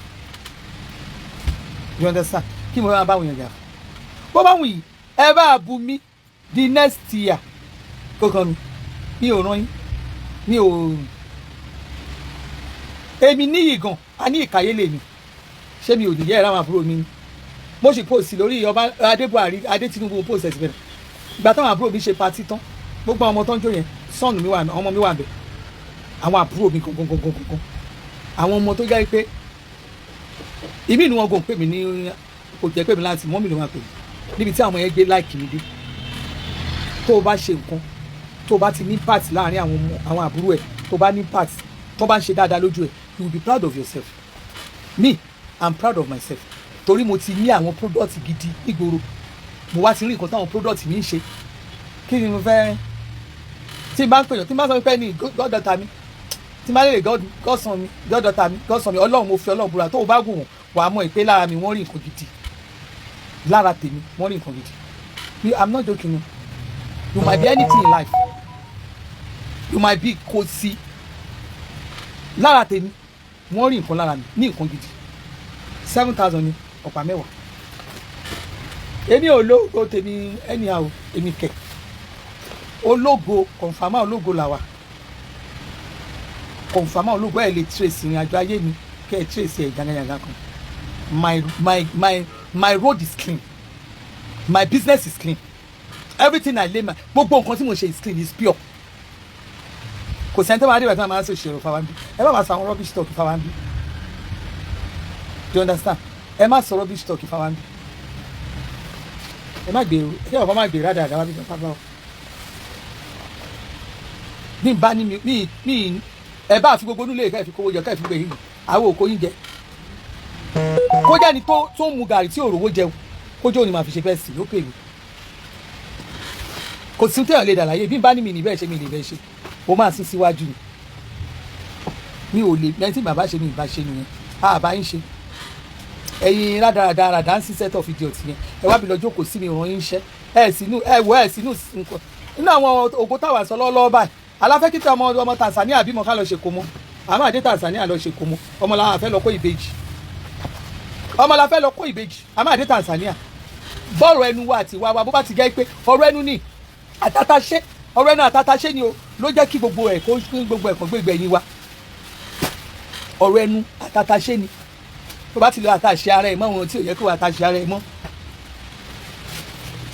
You understand? Kí ni mo fẹ́ máa bá àwọn èèyàn jà? Bó bá wù yìí, ẹ bá bu mi the next year, kó kàn mí. Mi ò rán yín, mi ò. Èmi níyì gan, a ní ìkàyé lèmi. Ṣé mi ò ní yẹ ẹ ráwọn àbúrò mi ni? Mo sì post lórí ọba Adé Buhari, Adé Tinubu, post ẹ̀ síbẹ̀. Ìgbà táwọn àbúrò mi ṣe party tán, gbogbo àwọn ọmọ tó ń jó yẹn, sọ́ọ̀nù mi wà, ọmọ mi wà bẹ̀, àwọn àbúrò mi gangan gangan gangan, àwọn ọmọ tó jẹ́ pé ìmí inú wọn gò ń pè mí ní, kò jẹ́ pè mí láti mọ́mì ló máa pè mí níbi tí àwọn yẹn gbé like mi dé. Tó o bá ṣe nǹkan, tó o bá ti ní part láàrin àwọn ọmọ, àwọn àbúrò ẹ̀, tó o bá ní part, tó o bá ń ṣe dáadáa lójú ẹ̀, you will be proud of yourself. Me, I'm proud of myself, torí mo ti ní àwọn product gidi nígboro. Mo wá ti rí nǹkan táwọn product mi ń ṣe. Kí ni mo fẹ́ tí n bá ń pèyàn, tí n bá sọ pé ní goddaughter mi, tí n bá lè godson mi, goddaughter mi, godson mi? Ọlọ́run, mo fi Ọlọ́run búra, tó o bá gùn wọ́n, wàá mọ̀ pé lára mi, wọ́n rí nǹkan gidi. Lára tèmi, wọ́n rí nǹkan gidi. Me, I'm not joking o. You might be anything in life, you might be, kò sí. Lára tèmi, wọ́n rí nǹkan lára mi ní nǹkan gidi. 7,000 ni ọ̀pá 10. Èmi ò lógo tèmi anyhow. Èmi kẹ̀ ológo, confirm ológo làwà, confirm ológo. Ẹ̀ lè trace ìrìn àjò ayé mi, kẹ́ ẹ̀ trace ẹ̀ jàngàjàngà kan. My road is clean, my business is clean, everything I lay my, gbogbo nǹkan tí mo ṣe is clean, is pure. Kò sẹ́ni tó máa dé ìgbà tí wọ́n máa ń ṣe ìṣòro fáwọn bí. Ẹ má máa sọ àwọn rubbish talk fáwọn bí. Do you understand? Ẹ má sọ rubbish talk fáwọn bí. Ẹ má gbé, ẹ ọ̀kan má gbé rádàrádà wá bí kan bá ní bá ní mi mi. Ẹ bá fi gbogbo nílé ká fi kówó jẹ, ká fi gbé yìí, àwọn òkò yín jẹ. Kó jẹ́ ni tó ń mu gàrí tí òrówó jẹun, kójú òní máa fi ṣe fẹ́ sí ó pè mí. Kò sí téèyàn lè dàlàyé bí n bá ní mi ní bẹ́ẹ̀ ṣe, mi lè bẹ́ẹ̀ ṣe. Mo máa sún síwájú ni, mi ò lè lẹ́yìn tí bàbá ṣe mi ìbá ṣe nìyẹn. Àbá ń ṣe ẹ̀yin rádaràda dancing set of idiot yẹn, ẹ wá bí lọ jókòó sí mi, ràn yín iṣẹ́ ẹ sínú ẹ wọ ẹ sínú nǹkan nínú àwọn ògo táwa sọ lọ́wọ́lọ́wọ́ báyìí. Aláfẹ́ kíkẹ́ ọmọ ọmọ Tanzania bímọ, ká lọ ṣe kó mọ́. Àmọ́ àdé Tanzania lọ ṣe kó mọ́. Ọmọ làwọn àfẹ́ lọ kó ìbejì, ọmọ la fẹ́ lọ kó ìbejì. Àmọ́ àdé Tanzania. Bọ́ọ̀rọ̀ ẹnu wa àti wa bó bá ti jẹ́ pé ọ̀rọ̀ ẹnu ni àtàtàṣe, ọ̀rọ̀ ẹnu àtàtàṣe ni o, ló jẹ́ kí gbogbo ẹ̀ kó gbogbo ẹ̀kọ́ gbégbé ẹ̀yìn wa. Ọ̀rọ̀ ẹnu àtàtàṣe ni. Tó bá ti lọ àtàṣe ara ẹ̀ mọ́ wọn tí ò yẹ kó àtàṣe ara ẹ̀ mọ́,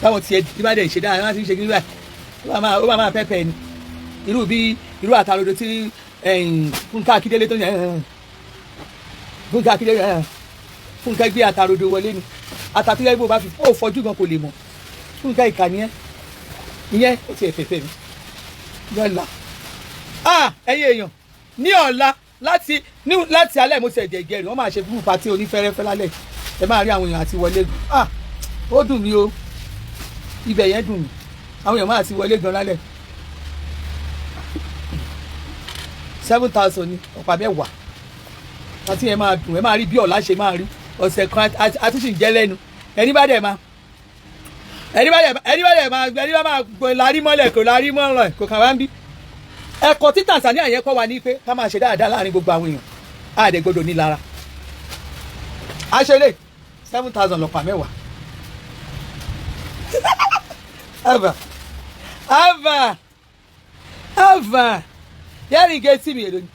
táwọn tiẹ̀ tí bá dẹ̀ ṣe dáa, wọ́n ti ń ṣe kí nígbà ó máa pẹ́pẹ́ ni. Irú bí irú àtàrodo tí Fúnkẹ́ Akíndélé tó ń yẹ, Fúnkẹ́ Akíndélé, Fúnkẹ́ gbé àtàrodo wọlé ni. Àtàtúnyẹ bó bá fi ó fọjú gan kò lè mọ̀. Fúnkẹ́ ìkànnì ẹ̀ ìyẹn ó ti ẹ̀ fẹ̀fẹ̀ mi lọ́la. Ah, ẹ̀yin èèyàn, ní ọ̀la, láti ní láti alẹ́, mo ti ẹ̀jẹ̀ gẹ̀rì, wọ́n máa ṣe fún party onífẹ́rẹ́fẹ́ lálẹ́. Ẹ máa rí àwọn èèyàn àti wọlé. Ah, ó dùn mí o, ibẹ̀ yẹn dùn mí. Àwọn èèyàn máa ti wọlé gan lálẹ́. 7,000 ní ọ̀pá 10. Àti yẹn máa dùn. Ẹ máa rí bí ọ̀la ṣe máa rí. Ọ̀sẹ̀ kan àtúnṣe ń jẹ́ lẹ́nu. Ẹni bá dẹ̀ máa, ẹni bá dẹ̀ máa, ẹni bá máa gbọ́ larí mọ́lẹ̀, kò larí mọ́lẹ̀, kò kàn wá ń bí. Ẹ̀kọ́ tí Tanzania yẹn kọ́ wa ní pé ká máa ṣe dáadáa láàrin gbogbo àwọn èèyàn. Á dẹ̀ gbọ́dọ̀ ní lára. Aṣọ ilé 7,000 lọ́pàá 10. Ava ava ava, earring etí mi, èlò ni?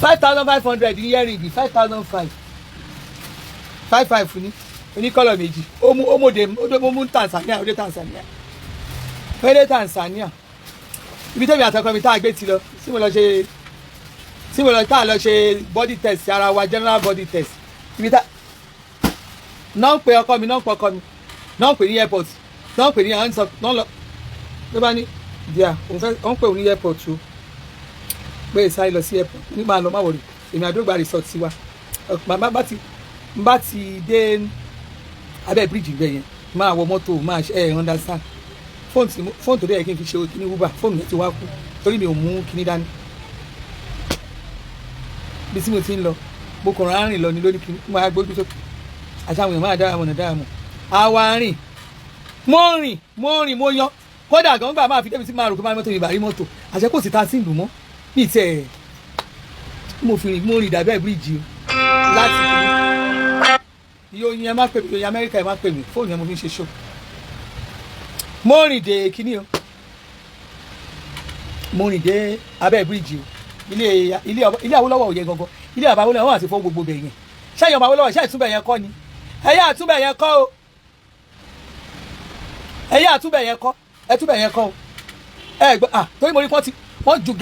5,500 ní earring. 5,500, five five ní oníkọ́lọ̀ méjì. Ó mú, ó mòde, ó mú Tanzania, ó dé Tanzania, ó dé Tanzania. Ibi tẹ́mi àtọkọ mi tá a gbé ti lọ tí mo lọ ṣe, tí mo lọ tá a lọ ṣe body test ara wa, general body test, ibi tá náà ń pe ọkọ mi, náà ń pe ọkọ mi, náà ń pè ní airport, náà ń pè ní à ń sọ náà lọ. Ló bá ní díà, òun fẹ́, òun pè òun ní airport o, pé sáré lọ sí airport. Ní máa lọ, má worry, èmi àdógbà resort tiwa. Bá ti dé abẹ́ bíríìjì bẹ́ẹ̀ yẹn, máa wọ mọ́tò, máa ṣe ẹ̀ understand. Fóònù tó dé yẹ kí n fi ṣe kíní Uber, fóònù yẹn ti wá kú torí mi ò mú kíní dání. Bí tí mo ti ń lọ, mo kàn rán rìn lọ ní lóní kíní, máa gbójú sókè àti àwọn èèyàn máa dára mọ̀nà dára mọ̀. Àwa rìn, mo rìn, mo rìn, mo yan. Kódà gan gbà máa fi débi tí máa rò pé máa mọ́tò, ìbàrí mọ́tò àṣẹ kò sí ta sí ìlú mọ́ ní ìtẹ̀. Mo fi rìn, mo rìn dàbẹ́ bíríìjì o láti iye oyin. Ẹ má pè mí, oyin Amẹ́ríkà, ẹ má pè mí. Fóònù yẹn mo fi ń ṣe show. Mo rìn dé kíní o, mo rìn dé abẹ́ bíríìjì o. Ilé Awólọ́wọ̀ òye gangan, ilé bàbá Awólọ́wọ̀, wọ́n àti fọ́ gbogbo bẹ̀ yẹn. Ṣẹ́yìn ọmọ Awólọ́wọ̀, ṣẹ́ ìtúbẹ̀ yẹn kọ́ ni? Ẹ̀yà àtúbẹ̀ yẹn kọ́ o, ẹ̀yà àtúbẹ̀ yẹn kọ́, ẹ̀túbẹ̀ yẹn kọ́ o. Ẹ gbọ́, ah, torí mo rí pọ́n ti wọ́n ju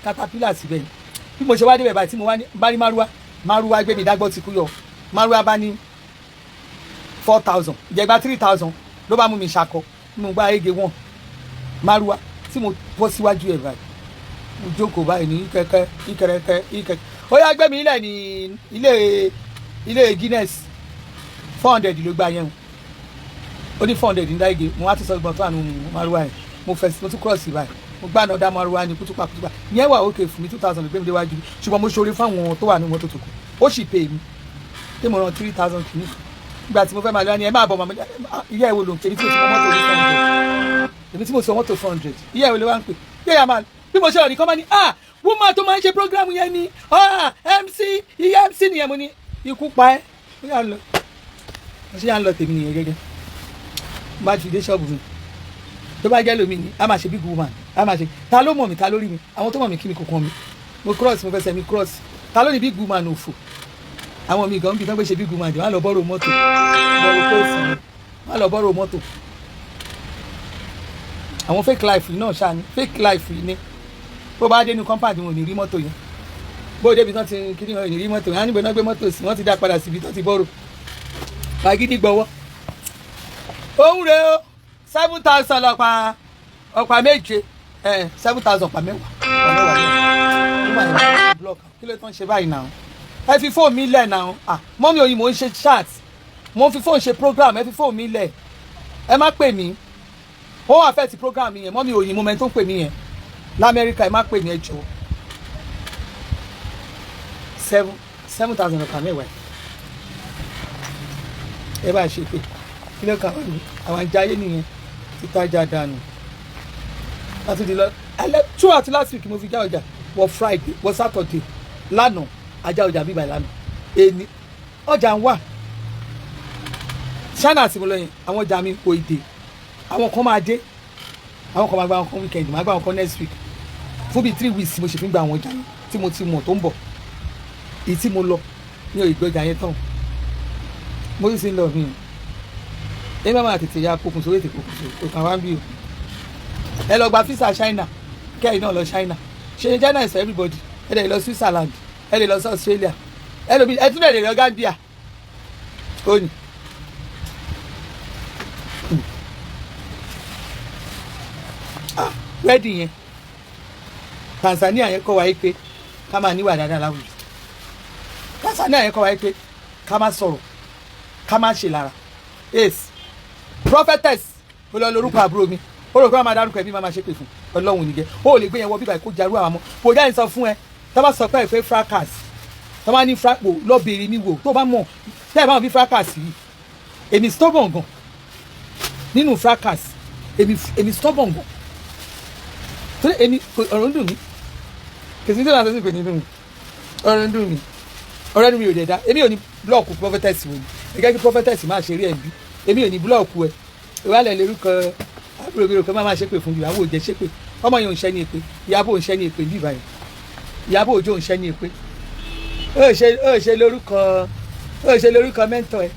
katapila síbẹ̀ yẹn. Bí mo ṣe wá débẹ̀ báyìí, tí mo wá bá ní márúwá, márúwá gbé mi dágbọ́ ti kú yọ. Márúwá bá ní 4,000, ìjẹgba 3,000 ló bá mú mi ṣakọ. Mo gba ege wọn márúwá tí mo bọ́ síwájú ẹ̀ báyìí, mo jókòó báyìí ní kẹ̀kẹ́ ìkẹrẹkẹ ìkẹkẹ. Ó yá, gbé mi ilẹ̀ ní ilé Guinness. 400 ló gba yẹn o. Ó ní 400 ní dáìgé. Mo wá tún sọ gbọ́n tó àánú márúwá yẹn. Mo fẹ́, mo tún cross báyìí, mo gbá àná dá márúwá ní kútùpà kútùpà yẹn wà ókè fún mi. 2,000 ló gbé mi déwájú, ṣùgbọ́n mo ṣoore fáwọn tó wà ní mọ́tò tó kù. Ó sì pè mí tí mo ràn 3,000 kìíní. Ìgbà tí mo fẹ́ máa lọ ní, ẹ máa bọ̀ màmá. Ìyá ẹ̀ wo ló ń pè ní tí mo ti wọ mọ́tò ní 400? Èmi tí mo ti wọ mọ́tò 400, ìyá ẹ̀ wo ló wá ń pè? Ìyá ẹ̀ máa bí mo ṣe rọ̀ nìkan bá ní, ah, woman tó máa ń ṣe program yẹn ni, ah, MC, ìyá MC nìyẹn. Mo ní ikú pa ẹ́. Ó yà ń lọ, mo ṣe yà ń lọ tèmi nìyẹn gẹ́gẹ́. Bá ti dé ṣọ́ọ̀bù mi, tó bá jẹ́ lómi ni a máa ṣe big woman, a máa ṣe ta ló mọ̀ mí, ta ló rí mi? Àwọn tó mọ̀ mí kí mi kò kàn mí. Mo cross, mo fẹsẹ̀ mi cross. Ta ló ní big woman òfò? Àwọn mi gan bí tán gbé ṣe big woman jù, wọ́n á lọ borrow mọ́tò, borrow kóòsì ni wọ́n á lọ borrow mọ́tò. Àwọn fake life yìí náà ṣáà ni fake life yìí ni. Bó bá dé ní compound, wọn ò ní rí mọ́tò yẹn. Bó débi tán ti kí ni, wọn ò ní rí mọ́tò yẹn. Á níbo náà gbé mọ́tò sí? Wọ́n ti dá padà síbi tán ti borrow. Fagídí gbọ́wọ́ òun rèé o. 7,000 lọ́pàá ọ̀pá méje, 7,000 ọ̀pá mẹ́wàá, ọ̀pá mẹ́wàá mẹ́wàá. Ó máa yẹ block. Kí ló tán ṣe báyìí náà? Ẹ fi fóònù mi lẹ̀ náà. Ah, mummy oyin, mò ń ṣe chat, mo ń fi fóònù ṣe program. Ẹ fi fóònù mi lẹ̀, ẹ má pè mí, ó affect program yẹn. Mummy oyin, mo mẹ́ni tó ń pè mí yẹn lamẹ́ríkà. Ẹ má pè mí, ẹ jọ̀ọ́. 7,000 ọ̀pá mẹ́wàá. Ẹ bá ṣe pé kí ló kà wọ́n ní àwọn ajáyé nìyẹn, títajà dànù láti di lọ alẹ́. Throughout last week mo fi já ọjà wọ Friday, wọ Saturday lánàá, ajá ọjà bíbá lánàá. Èní ọjà ń wà China tí mo lọ yẹn, àwọn ọjà mi kò dé. Àwọn kan máa dé, àwọn kan máa gba àwọn kan weekend, máa gba àwọn kan next week. Fún bíi 3 weeks mo ṣe fi ń gba àwọn ọjà yẹn tí mo ti mọ̀ tó ń bọ̀. Èyí tí mo lọ ní ìgbọ́jà yẹn tán, mo sì ń lọ mí. Ẹ má máa tètè ya pokùnso, ètè pokùnso kò kàn wá ń bí o. Ẹ lọ gba visa China, kẹ́yìn náà lọ China. Ṣe China is for everybody. Ẹ lè lọ Switzerland, ẹ lè lọ sí Australia, ẹ lè bí ẹ tún lè lọ Gambia. Ó ní. Ah, wedding yẹn Tanzania yẹn kọ́ wa yìí pé ká máa níwà dáadáa láwùjọ. Tanzania yẹn kọ́ wa yìí pé ká má sọ̀rọ̀, ká má ṣe lára. Ace prophetess, ó lọ lórúkọ àbúrò mi, ó rò pé wọ́n máa dárúkọ ẹbí, máa máa ṣépè fún Ọlọ́run nìjẹ́. Ó lè gbé yẹn wọ bíbá kó jarú àwọn ọmọ kò dá. Sọ fún ẹ, tó bá sọ pé ìfẹ́ fracas, tó bá ní frapo lọ bèrè mi wò. Tó bá mọ̀ tẹ́ ẹ bá wọn bí fracas yìí, èmi stubborn gan nínú fracas. Èmi stubborn gan torí èmi ọ̀rọ̀ ń dùn mí. Kìsì tó náà sọ sí pé ní dùn mí, ọ̀rọ̀ ń dùn mí, ọ̀rẹ́ mi ò dẹ̀ dá. Èmi ò ní block prophetess wò ni gẹ́gẹ́ bí prophetess máa ṣe rí ẹ̀ bí. Èmi ò ní block ẹ̀. Ìwálẹ̀ lórúkọ àbúrò mi rò pé má máa ṣépè fún ìyàwó òjẹ́ ṣépè. Ọmọ yẹn ò ń ṣẹ́ ní èpè, Ìyábọ̀ ò ń ṣẹ́ ní èpè bí ìbàyẹn, Ìyábọ̀ Òjó ò ń ṣẹ́ ní èpè. Ó ṣe lórúkọ mentor ẹ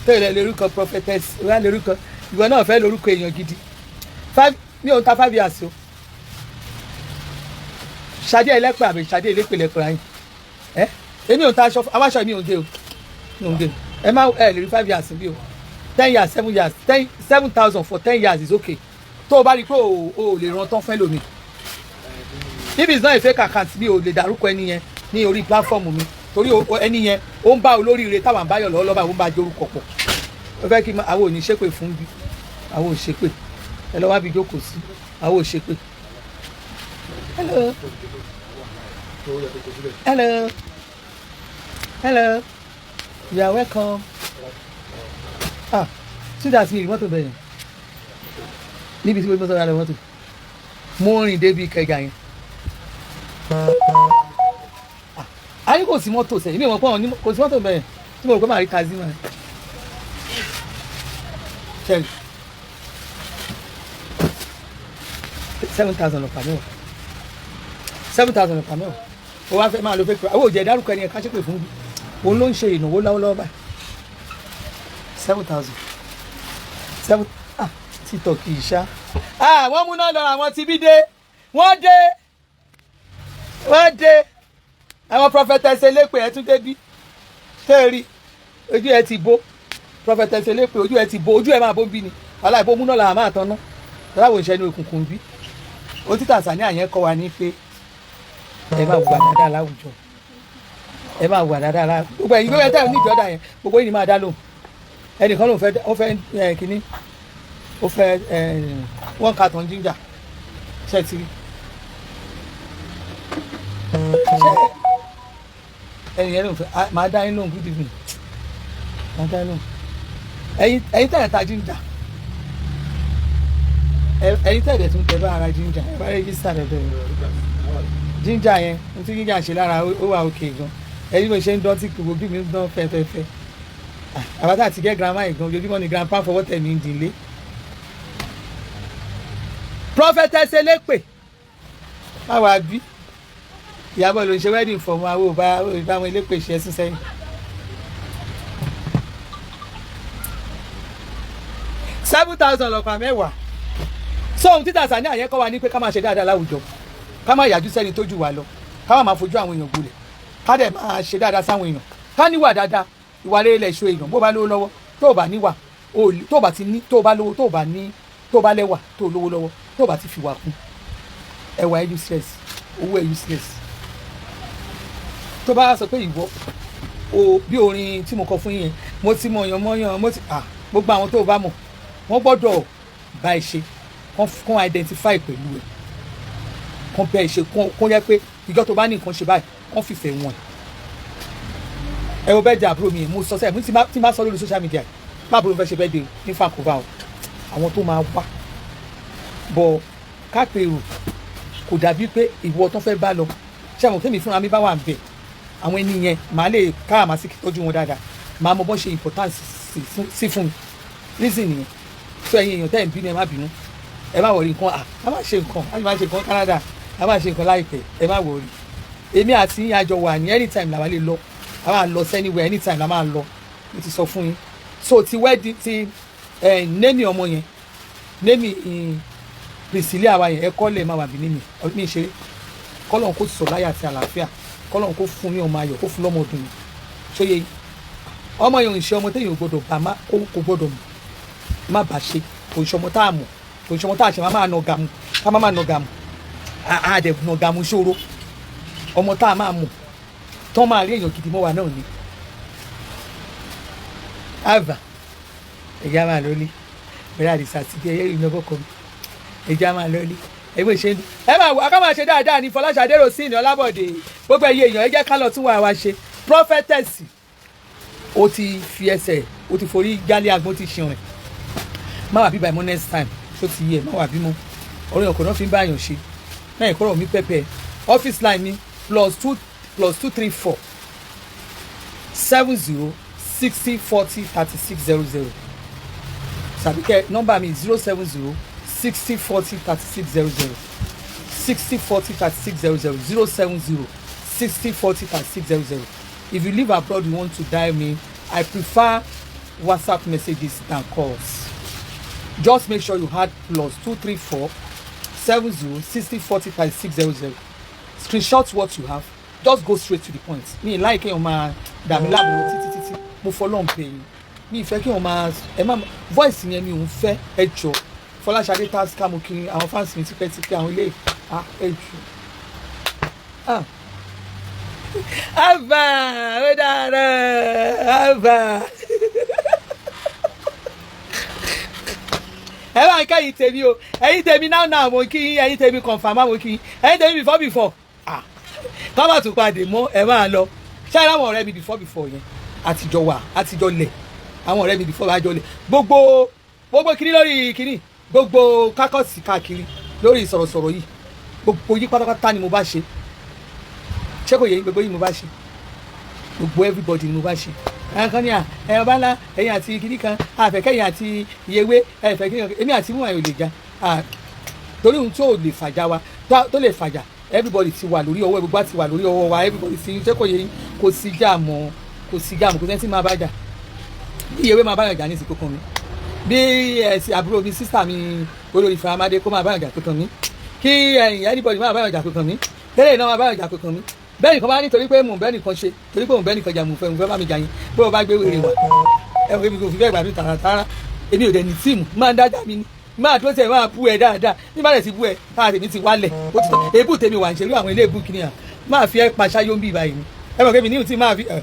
tó yẹ lórúkọ prophetess ìwà lórúkọ. Ìwọ náà fẹ́ lórúkọ èèyàn gidi. Five mi ò ń ta 5 years o. Ṣadé ẹlẹ́pẹ̀ àbí Ṣadé elépè lẹ́pẹ̀ ayé ẹ. Èmi ò ń ta aṣọ, àwọn aṣọ mi ò ń gé o, mi ò ń gé o. Ẹ má ẹ lè rí 5 years bí o. 10 years, 7 years, 10, 7,000 for 10 years is okay. Tó o bá rí i pé o lè ran tán fẹ́ lómi. If it's not a fake account, mi ò lè dárúkọ ẹni yẹn ní orí platform mi. Torí ẹni yẹn ó ń bá olóríire táwọn àbáyọ̀ lọ́wọ́ lọ́ba, ó ń bá jorúkọ pọ̀. Ó fẹ́ kí àwọn ò ní ṣépè fún bí, àwọn ò ṣépè. Ẹ lọ́ wá bí jókòó sí, àwọn ò ṣépè. Hello, hello, hello, you are welcome. Ah, sweetheart mi, mọ́tò bẹ̀rẹ̀ níbi tí mo sọ̀rọ̀ àlọ́ mọ́tò, mo rìn débi Ìkẹjà yẹn. A ní kò sí mọ́tò sẹ́yìn, mi ò mọ̀ pé àwọn kò sí mọ́tò bẹ̀rẹ̀ tí mo rò pé màá rí taxi mọ́. Ṣẹ́yìn 7,000 ọ̀pá mẹ́wàá, 7,000 ọ̀pá mẹ́wàá. Ó wá fẹ́ máa lo fake, àwọn òjẹ̀ dárúkọ ẹni ẹ̀ka ṣépè fún mi. Òun ló ń ṣe ìnáwó lọ́wọ́lọ́wọ́ báyìí. 7,000, seven. Ah, títọ̀ kì í ṣá. Ah, wọ́n múná lọ, àwọn tí bí dé, wọ́n dé, wọ́n dé. Àwọn prophetess elépè ẹ̀ tún débí tẹ́ẹ̀rí ojú ẹ ti bó. Prophetess elépè, ojú ẹ ti bó, ojú ẹ máa bó bí ni aláìbó múná làwọn máa tán ná láwọn ìṣẹ́ ní òkùnkùn bí. Ó tí Tanzania yẹn kọ́ wa ní pé ẹ máa wà dáadáa láwùjọ, ẹ máa wà dáadáa láwùjọ. Gbogbo ẹ̀yin, gbogbo ẹ̀ tẹ́ ẹ̀ ní ìjọ́dá yẹn, gbogbo yìí ni máa dá lóhùn. Ẹnìkan ló fẹ́, ó fẹ́ ẹ kínní, ó fẹ́ ẹ one carton ginger. Ṣe ti rí? Ṣe ẹnì yẹn ló ń fẹ́? Máa dá yín lóhùn. Good evening. Máa dá yín lóhùn. Ẹ̀yin tẹ̀ ẹ̀ ta ginger, ẹ̀yin tẹ̀ ẹ̀ tún tẹ̀ bá ara ginger, ẹ bá register rẹ̀ bẹ̀rẹ̀ ginger yẹn. N tí ginger ṣe lára, ó wà òkè gan. Ẹ̀yin bó ṣe ń dán tí gbogbo bí mi ń dán fẹ́fẹ́fẹ́. Àbátà àti gẹ́ grandma yìí gan, ojoojúmọ́ ni grandpa fọwọ́ tẹ̀ mí ń dìlé. Prophetess elépè, báwa bí ìyàbọ̀ ló ń ṣe wedding fọmọ, àwọn ò bá àwọn elépè ṣe ẹsùn sẹ́yìn. 7,000 lọ́pàá mẹ́wàá. So ohun tí Tanzania yẹn kọ́ wa ní pé ká máa ṣe dáadáa láwùjọ, ká má yàjú sẹ́ni tó jù wá lọ, ká má máa fojú àwọn èèyàn gbolẹ̀, ká dẹ̀ máa ṣe dáadáa sáwọn èèyàn, ká níwà dáadáa. Ìwà rere lẹ̀ ṣo èèyàn. Bó bá lówó lọ́wọ́, tó o bá níwà, tó o bá ti ní, tó o bá lówó, tó o bá ní, tó o bá lẹ́wà, tó o lówó lọ́wọ́, tó o bá ti fi wà kún, ẹwà ẹ useless, owó ẹ useless. Tó bá sọ pé ìwọ o bí orin tí mo kọ fún yín, mo ti mọ̀yàn mọ̀yàn, mo ti gbogbo àwọn tó o bá mọ̀, wọ́n gbọ́dọ̀ bá ẹ ṣe, kán identify pẹ̀lú ẹ, kán bẹ́ ẹ ṣe, kán yẹ pé ìjọ tó bá ní nǹkan ṣe báyìí, kán fìfẹ́ wọn. Ẹ wo bẹ́ẹ̀ di àbúrò mi, mo sọ sẹ́yìn tí má sọ lórí social media má àbúrò mi fẹ́ ṣe bẹ́ẹ̀ de ní Vancouver o, àwọn tó máa wá bọ̀ kápẹ́rù kò dàbí pé ìwọ tó fẹ́ bá lọ. Ṣé àwọn kémi fúnra mi bá wà ń bẹ̀, àwọn ẹni yẹn màá lè ká àmà sí tọ́jú wọn dáadáa, màá mọ bọ́n ṣe importance sí fún mi. Reason nìyẹn. Tó ẹ̀yin èèyàn tẹ́ ẹ̀ ń bínú, ẹ má bínú, ẹ má wọrí nǹkan. À má ṣe nǹkan, a má ṣe nǹkan Canada, a má ṣe nǹkan láìpẹ́, ẹ má wọrí. Èmi àti yín àjọ wà ní anytime làwa lè lọ, a máa lọ anywhere, anytime la máa lọ. Mo ti sọ fún yín. So ti wedding ti name ọmọ yẹn, name Priscilla wa yẹn, ẹ kọ́ lẹ̀ máa wà bí name mi ṣe. Kọ́lọ́n kó sọ láyà àti àlàáfíà, kọ́lọ́n kó fún ní ọmọ ayọ̀, kó fún lọ́mọ ọdún yìí. Ṣóye ọmọ yẹn ò ń ṣe ọmọ téèyàn ò gbọdọ̀ bá má kó gbọdọ̀ má bá ṣe. Kò ń ṣe ọmọ tá a mọ̀, kò ń ṣe ọmọ tá a ṣe máa nà gàmù, ká má máa nà gàmù, àdẹ̀ nà gàmù ṣòro. Ọmọ tá a máa mọ̀ tán máa rí èèyàn gidi mọ́ wa náà ni. Àbà ẹ̀já máa lọlé bẹ̀rẹ̀ àdìsá ti di ẹyẹ ìrìnà bọ́kọ mi, ẹ̀já máa lọlé. Ẹgbẹ́ ṣe ń dùn. Ẹ máa wọ aká máa ṣe dáadáa ní Fọláṣadé Rosin Ọlábọ̀dé. Gbogbo ẹ̀yẹ èèyàn, ẹ jẹ́ ká lọ tún wà wá ṣe. Prophetess, ó ti fi ẹsẹ̀, ó ti forí jálé agbọ́n, ti ṣe rìn. Má wà bíbá ẹ̀ mọ́ next time. Tó ti yẹ, má wà bímọ ọ̀rọ̀ yẹn kò náà fi ń báyàn ṣe náà. Ìkọ́rọ̀ mi pẹ́pẹ́. Office line mi +2 +234 70 60 40 36 00, tàbí kẹ́ nọ́mbà mi 070 60 40 36 00, 60 40 36 00, 070 60 40 36 00. If you live abroad, you want to dial me, I prefer WhatsApp messages than calls. Just make sure you add +234 70 60 40 36 00. Screenshot what you have, just go straight to the point. Mi láì kéèyàn máa dà mí láàmú lọ títí títí. Mo fọlọ́n pè yín, mi ìfẹ́ kí wọ́n máa ẹ má voice yẹn, mi ò ń fẹ́. Ẹ jọ, Fọláṣadé Taska, mo kiri àwọn fans mi tipẹ́tipẹ́, àwọn ilé. Ah, ẹ jọ, ah. Àbá ó dára àbá. Ẹ bá ń kẹ́yìn tèmi o, ẹ̀yin tèmi now now mo kí yín, ẹ̀yin tèmi confirm mo kí yín, ẹ̀yin tèmi before before. Ah, ká má tún padà mọ́, ẹ máa lọ. Ṣé ẹ ráwọn ọ̀rẹ́ mi before before yẹn? Àtijọ́ wà, àtijọ́ lẹ̀. Àwọn ọ̀rẹ́ mi before àjọ lẹ̀. Gbogbo gbogbo kiri lórí kiri, gbogbo kákọ́sì káàkiri lórí sọ̀rọ̀sọ̀rọ̀ yìí, gbogbo yín pátápátá ni mo bá ṣe. Ṣé kò yẹ yín? Gbogbo yín mo bá ṣe, gbogbo everybody ni mo bá ṣe. Àwọn kan ní à ẹ ọba ńlá, ẹ̀yin àti kiri kan àfẹ́kẹ́yìn àti ìyẹwé ẹ̀fẹ́ kiri kan. Èmi àti mú àyò lè já, torí ohun tó lè fàjà wa, tó lè fàjà, everybody ti wà lórí ọwọ́, gbogbo àti wà lórí ọwọ́ wa, everybody ti. Ṣé kò yẹ yín? Kò sí jà mọ́, kò sí jà mọ́, kò sẹ́ni tí máa bá jà. Bí ìyẹwé máa bá yàn jà ní ìsìnkú kan mi, bí ẹ̀sìn àbúrò mi, sister mi, olórí faramade, kó máa bá yàn jà kankan mi, kí ẹ̀yìn anybody máa bá yàn jà kankan mi, tẹ́lẹ̀ náà máa bá yàn jà kankan mi. Bẹ́ẹ̀ nìkan bá ní torí pé mò ń bẹ́ẹ̀ nìkan ṣe, torí pé mò ń bẹ́ẹ̀ nìkan jà, mò ń fẹ́ bá mi jà yín, bó o bá gbé wèrè wá, ẹ wọ́n, èmi kò fi bẹ́ẹ̀ gbàdúrà tààràtààrà. Èmi ò dẹ̀ ní team, máa ń dájà mi ni, máa dúró tẹ̀, máa bú ẹ dáadáa. Ní bá dẹ̀ ti bú ẹ, táà tèmi ti wálẹ̀, ó ti tán. Èébú tèmi wà ń ṣerú àwọn ilé èébú kìnìyà máa fi ẹ pa ṣáyó ń bì báyìí ni. Ẹ mọ̀ pé mi ní ìhùn tí máa fi ẹ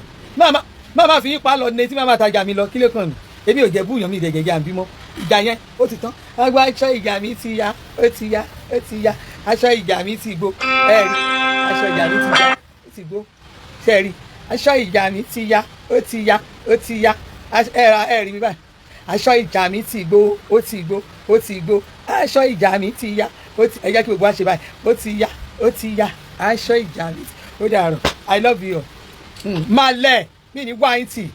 máa fi yín pa lọ ní tí máa máa tajà mi lọ. Kí ló kàn mí? Èmi ò jẹ́ búyàn mi, ìdẹ̀gẹ̀gẹ̀ à ń bímọ. Ìjà yẹn ó ti tán. Agbá aṣọ ìjà mi ti ya, ó ti ya, ó ti ya. Aṣọ ìjà mi ti gbó. Ẹ rí, aṣọ ìjà mi ti ya, ó ti gbó. Ṣe rí, aṣọ ìjà mi ti ya, ó ti ya, ó ti ya. Ẹ ra, ẹ rí mi báyìí. Aṣọ ìjà mi ti gbó, ó ti gbó, ó ti gbó. Aṣọ ìjà mi ti ya, ó ti. Ẹ jẹ́ kí gbogbo wa ṣe báyìí: ó ti ya, ó ti ya, aṣọ ìjà mi. Ó dàrọ̀, I love you. Máa lẹ̀ mí ní wáyé tì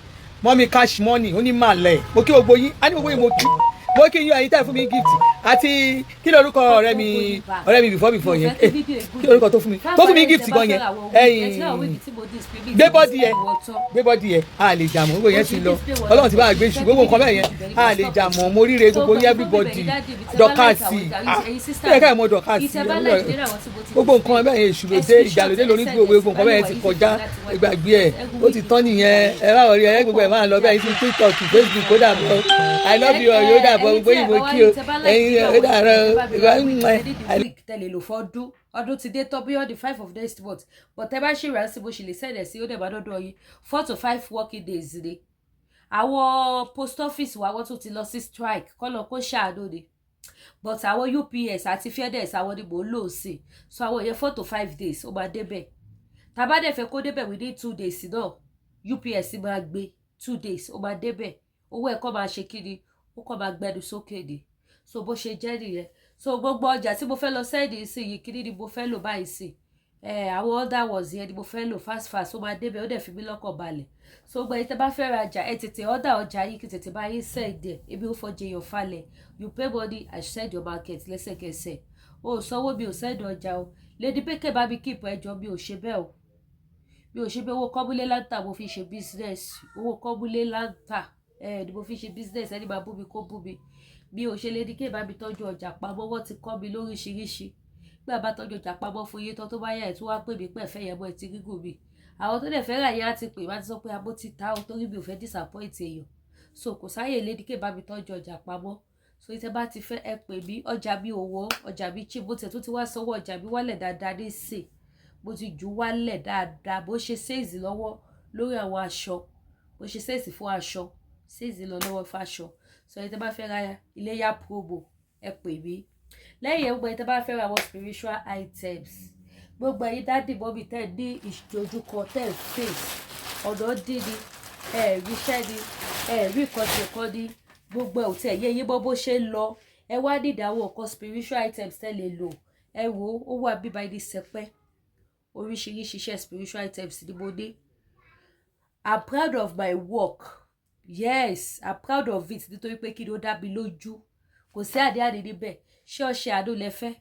mọ́mí cash money, ó ní máa lẹ̀. Mo kí gbogbo yín, á ní gbogbo yín mo kí, mo kí yín. Ẹ̀yin tẹ́ fún mi gift àti kí lorúkọ ọ̀rẹ́ mi, ọ̀rẹ́ mi before before yẹn, kí lorúkọ tó fún mi gift gan yẹn? Ẹ̀yìn gbé body ẹ, gbé body ẹ. A lè jà mọ́, gbogbo yẹn ti lọ. Ọlọ́run ti bá a gbé ṣù gbogbo nǹkan bẹ́ẹ̀ yẹn, a lè jà mọ́. Mo ríre gbogbo yín, everybody. Dọ́kàsì, ẹ ká ẹ̀ mọ dọ́kàsì, gbogbo nǹkan bẹ́ẹ̀ yẹn, èṣù lóde, ìgbàlódé lórí, gbogbo nǹkan bẹ́ẹ̀ yẹn ti kọjá. Ìgbàgbé ẹ̀, ó ti tán nìyẹn. Ẹ má wọrí ẹ, gbogbo ẹ̀ máa lọ bẹ́ẹ̀ sí TikTok, Facebook. Ó dàbọ̀, I love you. Ó dàbọ̀, gbogbo yìí mo kí o. Ẹ̀yin, ó dàrọ̀. Tẹ̀lé lò fọ́dún, ọdún ti dé tán bí on the 5 of next month, but tẹ bá ṣe ìránṣẹ́, bó ṣe lè send ẹ̀ sí, ó dẹ̀ bá dọ́dọ̀ yín 4 to 5 working days ni. Àwọn post office wa, wọ́n tún ti lọ sí strike, kọ́lọ̀ kó ṣàánú ni. But àwọn UPS àti FedEx, àwọn ni mò ń lò sí, so àwọn yẹn 4 to 5 days ó máa débẹ̀. Tá bá dẹ̀ fẹ́ kó débẹ̀ within 2 days náà, UPS máa gbé, 2 days ó máa débẹ̀. Owó ẹ̀kọ́ máa ṣe kí ni, ó kọ́ máa gbẹnu sókè ni. So bó ṣe jẹ́ nìyẹn. So gbogbo ọjà tí mo fẹ́ lọ send sí yìí, kí ni mo fẹ́ lò báyìí sí ẹ? Àwọn other ones yẹn ni mo fẹ́ lò fast fast, ó máa débẹ̀, ó dẹ̀ fi mí lọ́kàn balẹ̀. So gbogbo ẹ̀yin tẹ́ bá fẹ́ rajà, ẹ tètè order ọjà yìí kí tètè bá yín send ẹ̀. Ebi ó fọjẹ èèyàn falẹ̀. You pay money, I send your market lẹ́sẹ̀kẹsẹ̀. O ò sanwó, mi ò send ọjà o. Lady Peke bá mi keep ẹjọ́, mi ò ṣe bẹ́ẹ̀ o, mi ò ṣe bẹ́ẹ̀. Owó kọ́múlé láǹtà mo fi ṣe business, owó kọ́múlé láǹtà ẹ ni mo fi ṣe business. Ẹni máa bú mi, kó bú mi. Mi ò ṣe. Lady K bá mi tọ́jú ọjà pamọ́, wọ́n ti kọ́ mi lóríṣiríṣi. Gbà bá tọ́jú ọjà pamọ́ fún yín tán, tó bá yà, ẹ̀ tó wá pè mí pẹ̀ fẹ́ yẹn mọ́ ẹ ti gígùn mi. Àwọn tó dẹ̀ fẹ́ rà yẹn á ti pè wá, ti sọ pé abó ti ta o, torí mi ò fẹ́ disappoint èèyàn. So kò sáyè Lady K bá mi tọ́jú ọjà pamọ́. So ìtẹ́ bá ti fẹ́, ẹ pè mí. Ọjà mi ò wọ́n, ọjà mi cheap. Bó tiẹ̀ tó ti wá sanwó ọjà mi wálẹ̀ dáadáa ní sè, mo ti jù wálẹ̀ dáadáa. Bó ṣe sales lọ́wọ́ lórí àwọn aṣọ, bó ṣe sales fún aṣọ, sales lọ lọ́wọ́ fáṣọ. So ẹni tẹ́ bá fẹ́ ra iléyà promo, ẹ pè mí. Lẹ́yìn ẹ̀, gbogbo ẹni tẹ́ bá fẹ́ ra àwọn spiritual items, gbogbo ẹ̀yin daddy, mummy tẹ́ ní ìdojúkọ tẹ́ face, ọ̀nà dín ni, ẹ̀ ríṣẹ́ ni, ẹ̀ rí nǹkan ṣe kan ní, gbogbo ẹ̀ ò tẹ̀ yé yín bọ́ bó ṣe ń lọ, ẹ wá ní ìdáwọ́ nǹkan spiritual items tẹ́ lè lò. Ẹ wò ó wà bíbá ẹni sẹpẹ́. Oríṣiríṣi iṣẹ́ spiritual items ni mo ní. I'm proud of my work. Yes, I'm proud of it, nítorí pé kí ni, ó dá mi lójú, kò sí àdéhàdé níbẹ̀. Ṣé ọṣẹ àánú lẹ fẹ́,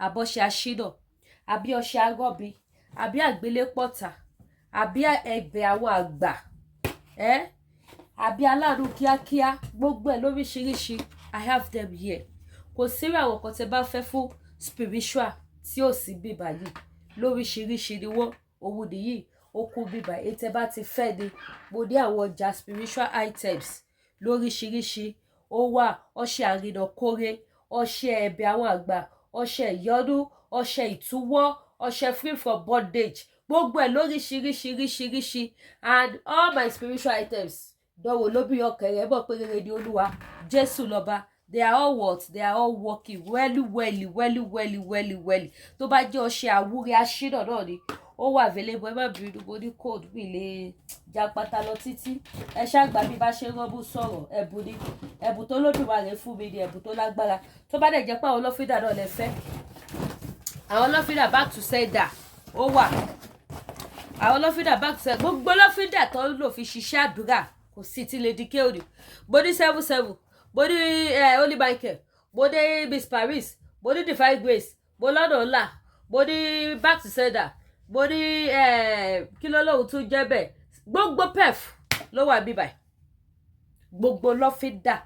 àbọ̀ṣẹ aṣínà, àbí ọṣẹ arọ́bí, àbí àgbélépọ̀tà, àbí ẹgbẹ́ àwọn àgbà ẹ́, àbí aláàánú kíákíá? Gbogbo ẹ̀ lóríṣiríṣi, I have them here. Kò sírò àwọn kan tẹ́ bá fẹ́ fún spiritual tí ò sí bíbá yìí. Lóríṣiríṣi ni wọ́n. Òun nìyí, ó kún bíbá. Èyí tẹ́ bá ti fẹ́ ni. Mo ní àwọn ọjà spiritual items lóríṣiríṣi. Ó wà ọṣẹ àrìnà kóre, ọṣẹ ẹ̀bẹ̀ àwọn àgbà, ọṣẹ ìyọ́nú, ọṣẹ ìtúwọ́, ọṣẹ free from bondage. Gbogbo ẹ̀ lóríṣiríṣiríṣiríṣi, and all my spiritual items, dánwò ló bí ọkẹrẹ bọ̀ pé rere ni Olúwa, Jésù lọ́ba. They are all what? They are all working well, well, well, well, well, well. Tó bá jẹ́ ọṣẹ àwúrẹ́ aṣínà náà ni, ó wà available. Ẹ má bínú, mo ní cold, mi lè japata lọ títí. Ẹ ṣàgbà bí bá ṣe ń rọ́bù sọ̀rọ̀. Ẹ̀bùn ni, ẹ̀bùn tó lódùmarè fún mi ni, ẹ̀bùn tó lágbára. Tó bá dẹ̀ jẹ́ pé àwọn lọ́fíńdà náà lẹ fẹ́, àwọn lọ́fíńdà back to sender, ó wà. Àwọn lọ́fíńdà back to sender, gbogbo lọ́fíńdà tó ń lò fi ṣiṣẹ́ àdúrà, kò sí ti Lady K òní. Mo ní seven seven, mo ní Holy Michael, mo ní Miss Paris, mo ní Divine Grace, mo lọ́nà ńlá, mo ní back to sender, mo ní kí ló lóun tún jẹ́ bẹ́ẹ̀. Gbogbo pef ló wà bíbáyìí, gbogbo lọ́fíńdà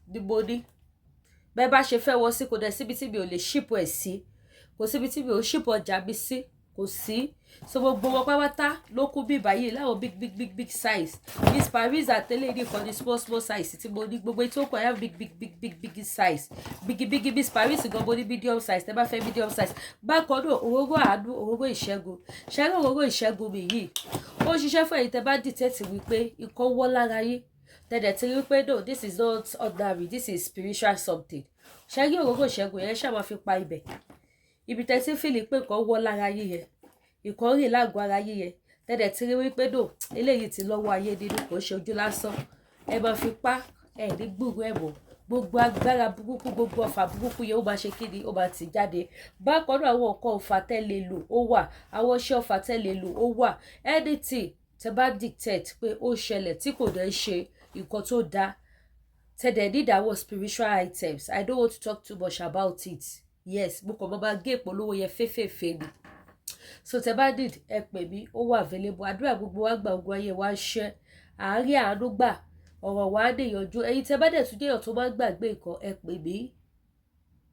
ni mo ní. Bẹ́ẹ̀ bá ṣe fẹ́ wọ sí, kò dẹ̀ síbi tí mi ò lè ship ẹ̀ sí, kò síbi tí mi ò ship ọjà mi sí, kò sí. So gbogbo wọn pátápátá ló kún bí báyìí láwọn big, big, big, big size. Miss Paris àtẹlẹ nìkan ní small, small size tí mo ní. Gbogbo ètò ọkọ, I have big, big, big, big, big size, big, big. Miss Paris gan, mo ní medium size tẹ́ bá fẹ́ medium size. Bákan náà, òróró àánú, òróró ìṣẹ́gun, ṣẹ́gun, òróró ìṣẹ́gun mi yìí, ó ń ṣiṣẹ́ fún ẹ̀yin tẹ́ bá detect wípé ikọ́ wọ́ lára yín, tẹ̀dẹ̀ tí wípé no, this is not ordinary, this is spiritual something. Ṣẹ́gun, òróró ìṣẹ́gun yẹn ṣáà máa fi pa ibẹ̀, ibi tẹ́ ti feel pé nǹkan wọ́ lára yín yẹn, nǹkan rìn lágọ̀ọ́ ara yín yẹn, tẹ́lẹ̀ tí rí wípé no, eléyìí ti lọ́wọ́ ayé nínú, kò ṣe ojú lásán. Ẹ máa fi pa ẹ ní gbúrú ẹ̀ mọ́. Gbogbo agbára burúkú, gbogbo ọfà burúkú yẹn, ó máa ṣe kíni? Ó máa tì jáde. Bákan náà, àwọn nǹkan ọfà tẹ́ lè lò, ó wà. Àwọn iṣẹ́ ọfà tẹ́ lè lò, ó wà. Anything tẹ́ bá detect pé ó ṣẹlẹ̀ tí kò dẹ̀ ṣe nǹkan tó dáa, tẹ́ dẹ̀ need àwọn spiritual items, I don't want to talk too much about it. Yes, mo kàn máa gé ìpolówó yẹn fẹ́fẹ́fẹ́ ni. So tẹ́ bá need, ẹ pè mí, ó wà available. Àdúrà gbogbo wa gbà, ogun ayé wa ń ṣẹ́, àárín àánú gbà, ọ̀rọ̀ wa á níyanjú. Ẹ̀yin tẹ́ bá dẹ̀ tún déyàn tó máa ń gbàgbé nǹkan, ẹ pè mí.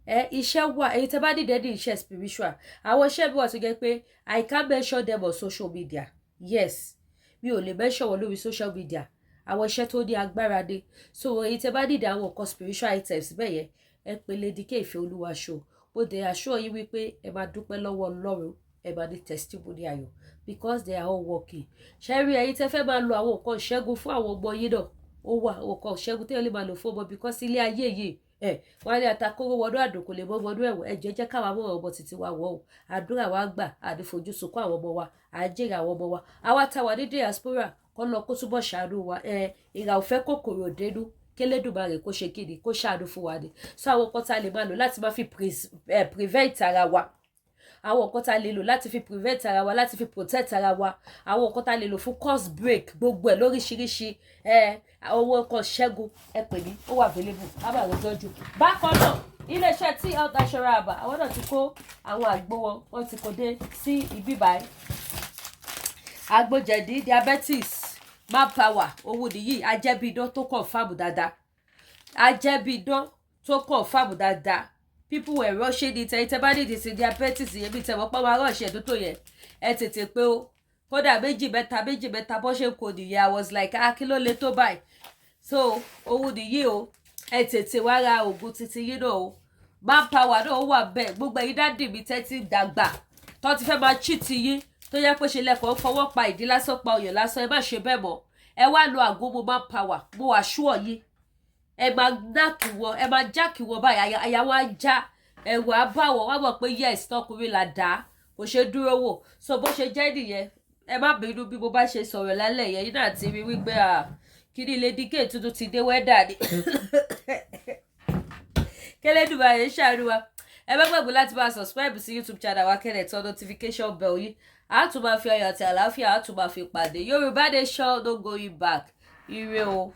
Ẹ iṣẹ́ wà. Ẹ̀yin tẹ́ bá need any iṣẹ́ spiritual, àwọn iṣẹ́ mi wà tó jẹ́ pé I can't mention them on social media. Yes, mi ò lè mention wọn lórí social media. Àwọn iṣẹ́ tó ní agbára ni. So ẹ̀yin tẹ́ bá need àwọn nǹkan spiritual items bẹ́ẹ̀ yẹn, ẹ pè Lady K Ìfẹ́ Olúwa show. Mo dẹ̀ assure yín wípé ẹ máa dúpẹ́ lọ́wọ́ Ọlọ́run, ẹ máa ní testimony ayọ̀, because they are all working. Ṣe rí, ẹ̀yin tẹ́ fẹ́ máa lo àwọn nǹkan ìṣẹ́gun fún àwọn ọmọ yín náà, ó wà. Àwọn nǹkan ìṣẹ́gun tẹ́lẹ̀ lè máa lò fún ọmọ, because ilé ayé yìí, ẹ wọ́n á ní atakóró wọnú àdùn, kò lè mọ́ wọnú ẹ̀wọ̀n. Ẹ jẹ́ jẹ́ káwa mọ̀ ọmọ títí wa wọ̀ ọ́. Àdúrà wa gbà, àdìfojú sunkún àwọn ọmọ wa, à ń jèrè àwọn ọmọ wa. Àwa táwa ní diaspora kọ́ lọ, kó túbọ̀ ṣàánú wa. Ẹ ìrà òfẹ́ kòkòrò dénú, kélédùmarè kó ṣe kíni, kó ṣàánú fún wa ni. So àwọn nǹkan tá a lè máa lò láti máa fi prevent ara wa, àwọn nǹkan tá a lè lò láti fi prevent ara wa, láti fi protect ara wa, àwọn nǹkan tá a lè lò fún curse break, gbogbo ẹ̀ lóríṣiríṣi, ẹ owó nǹkan ṣẹ́gun, ẹ pè mí, ó wà available. Ábàrò jọjú. Bákan náà, iléeṣẹ́ tí Health Natural Herbal, àwọn náà ti kó àwọn àgbo wọn, wọ́n ti kó dé sí ibi báyìí. Àgbo jẹ̀dí, diabetes, manpower, owó nìyí. Ajẹ́bíidán tó confirm dáadáa, ajẹ́bíidán tó confirm dáadáa. People were rushing it. Ẹ̀yin tẹ́ bá nídìí sí diabetes yẹn, bí tẹ̀wọ́ pọ́n máa rush ẹ̀ tó tó yẹn, ẹ tètè pé ó. Kódà méjì mẹ́ta, méjì mẹ́ta bọ́ ṣe ń kó nìyẹn. I was like, "Ah, kí ló le tó báyìí?" So owó nìyí o, ẹ tètè wá ra oògùn títí yín náà o. Manpower náà ó wà bẹ́ẹ̀. Gbogbo ẹ̀yin daddy mi tẹ́tí dàgbà tó ti fẹ́ máa cheat yín, tó yẹ pé ṣe lẹ́kọ̀ọ́ fọwọ́ pa ìdí lásán, pa òyìn lásán, ẹ má ṣe bẹ́ẹ̀ mọ́. Ẹ wá lo àgómọ manpower, mo assure yín, ẹ máa náàkì wọn, ẹ máa jáàkì wọn báyìí, àyà wọn á já, ẹ̀rù á bá wọn, wọ́n mọ̀ pé yes, tọkùnrin là dá, kò ṣe dúró wò. So bó ṣe jẹ́ nìyẹn. Ẹ má bínú bí mo bá ṣe sọ̀rọ̀ lálẹ́ yẹn. Yín náà ti rí wípé kí ni Lady K tuntun ti dé, wẹ́dà ni. Kélédùmarè ṣàánú wa. Ẹ má gbàgbé láti máa subscribe sí YouTube channel wa, kẹ́lẹ̀ tán notification bell yìí. A tún máa fi ayọ̀ àti àlàáfíà, a tún máa fi pàdé. Yorùbá Nation, no going back. Ire o.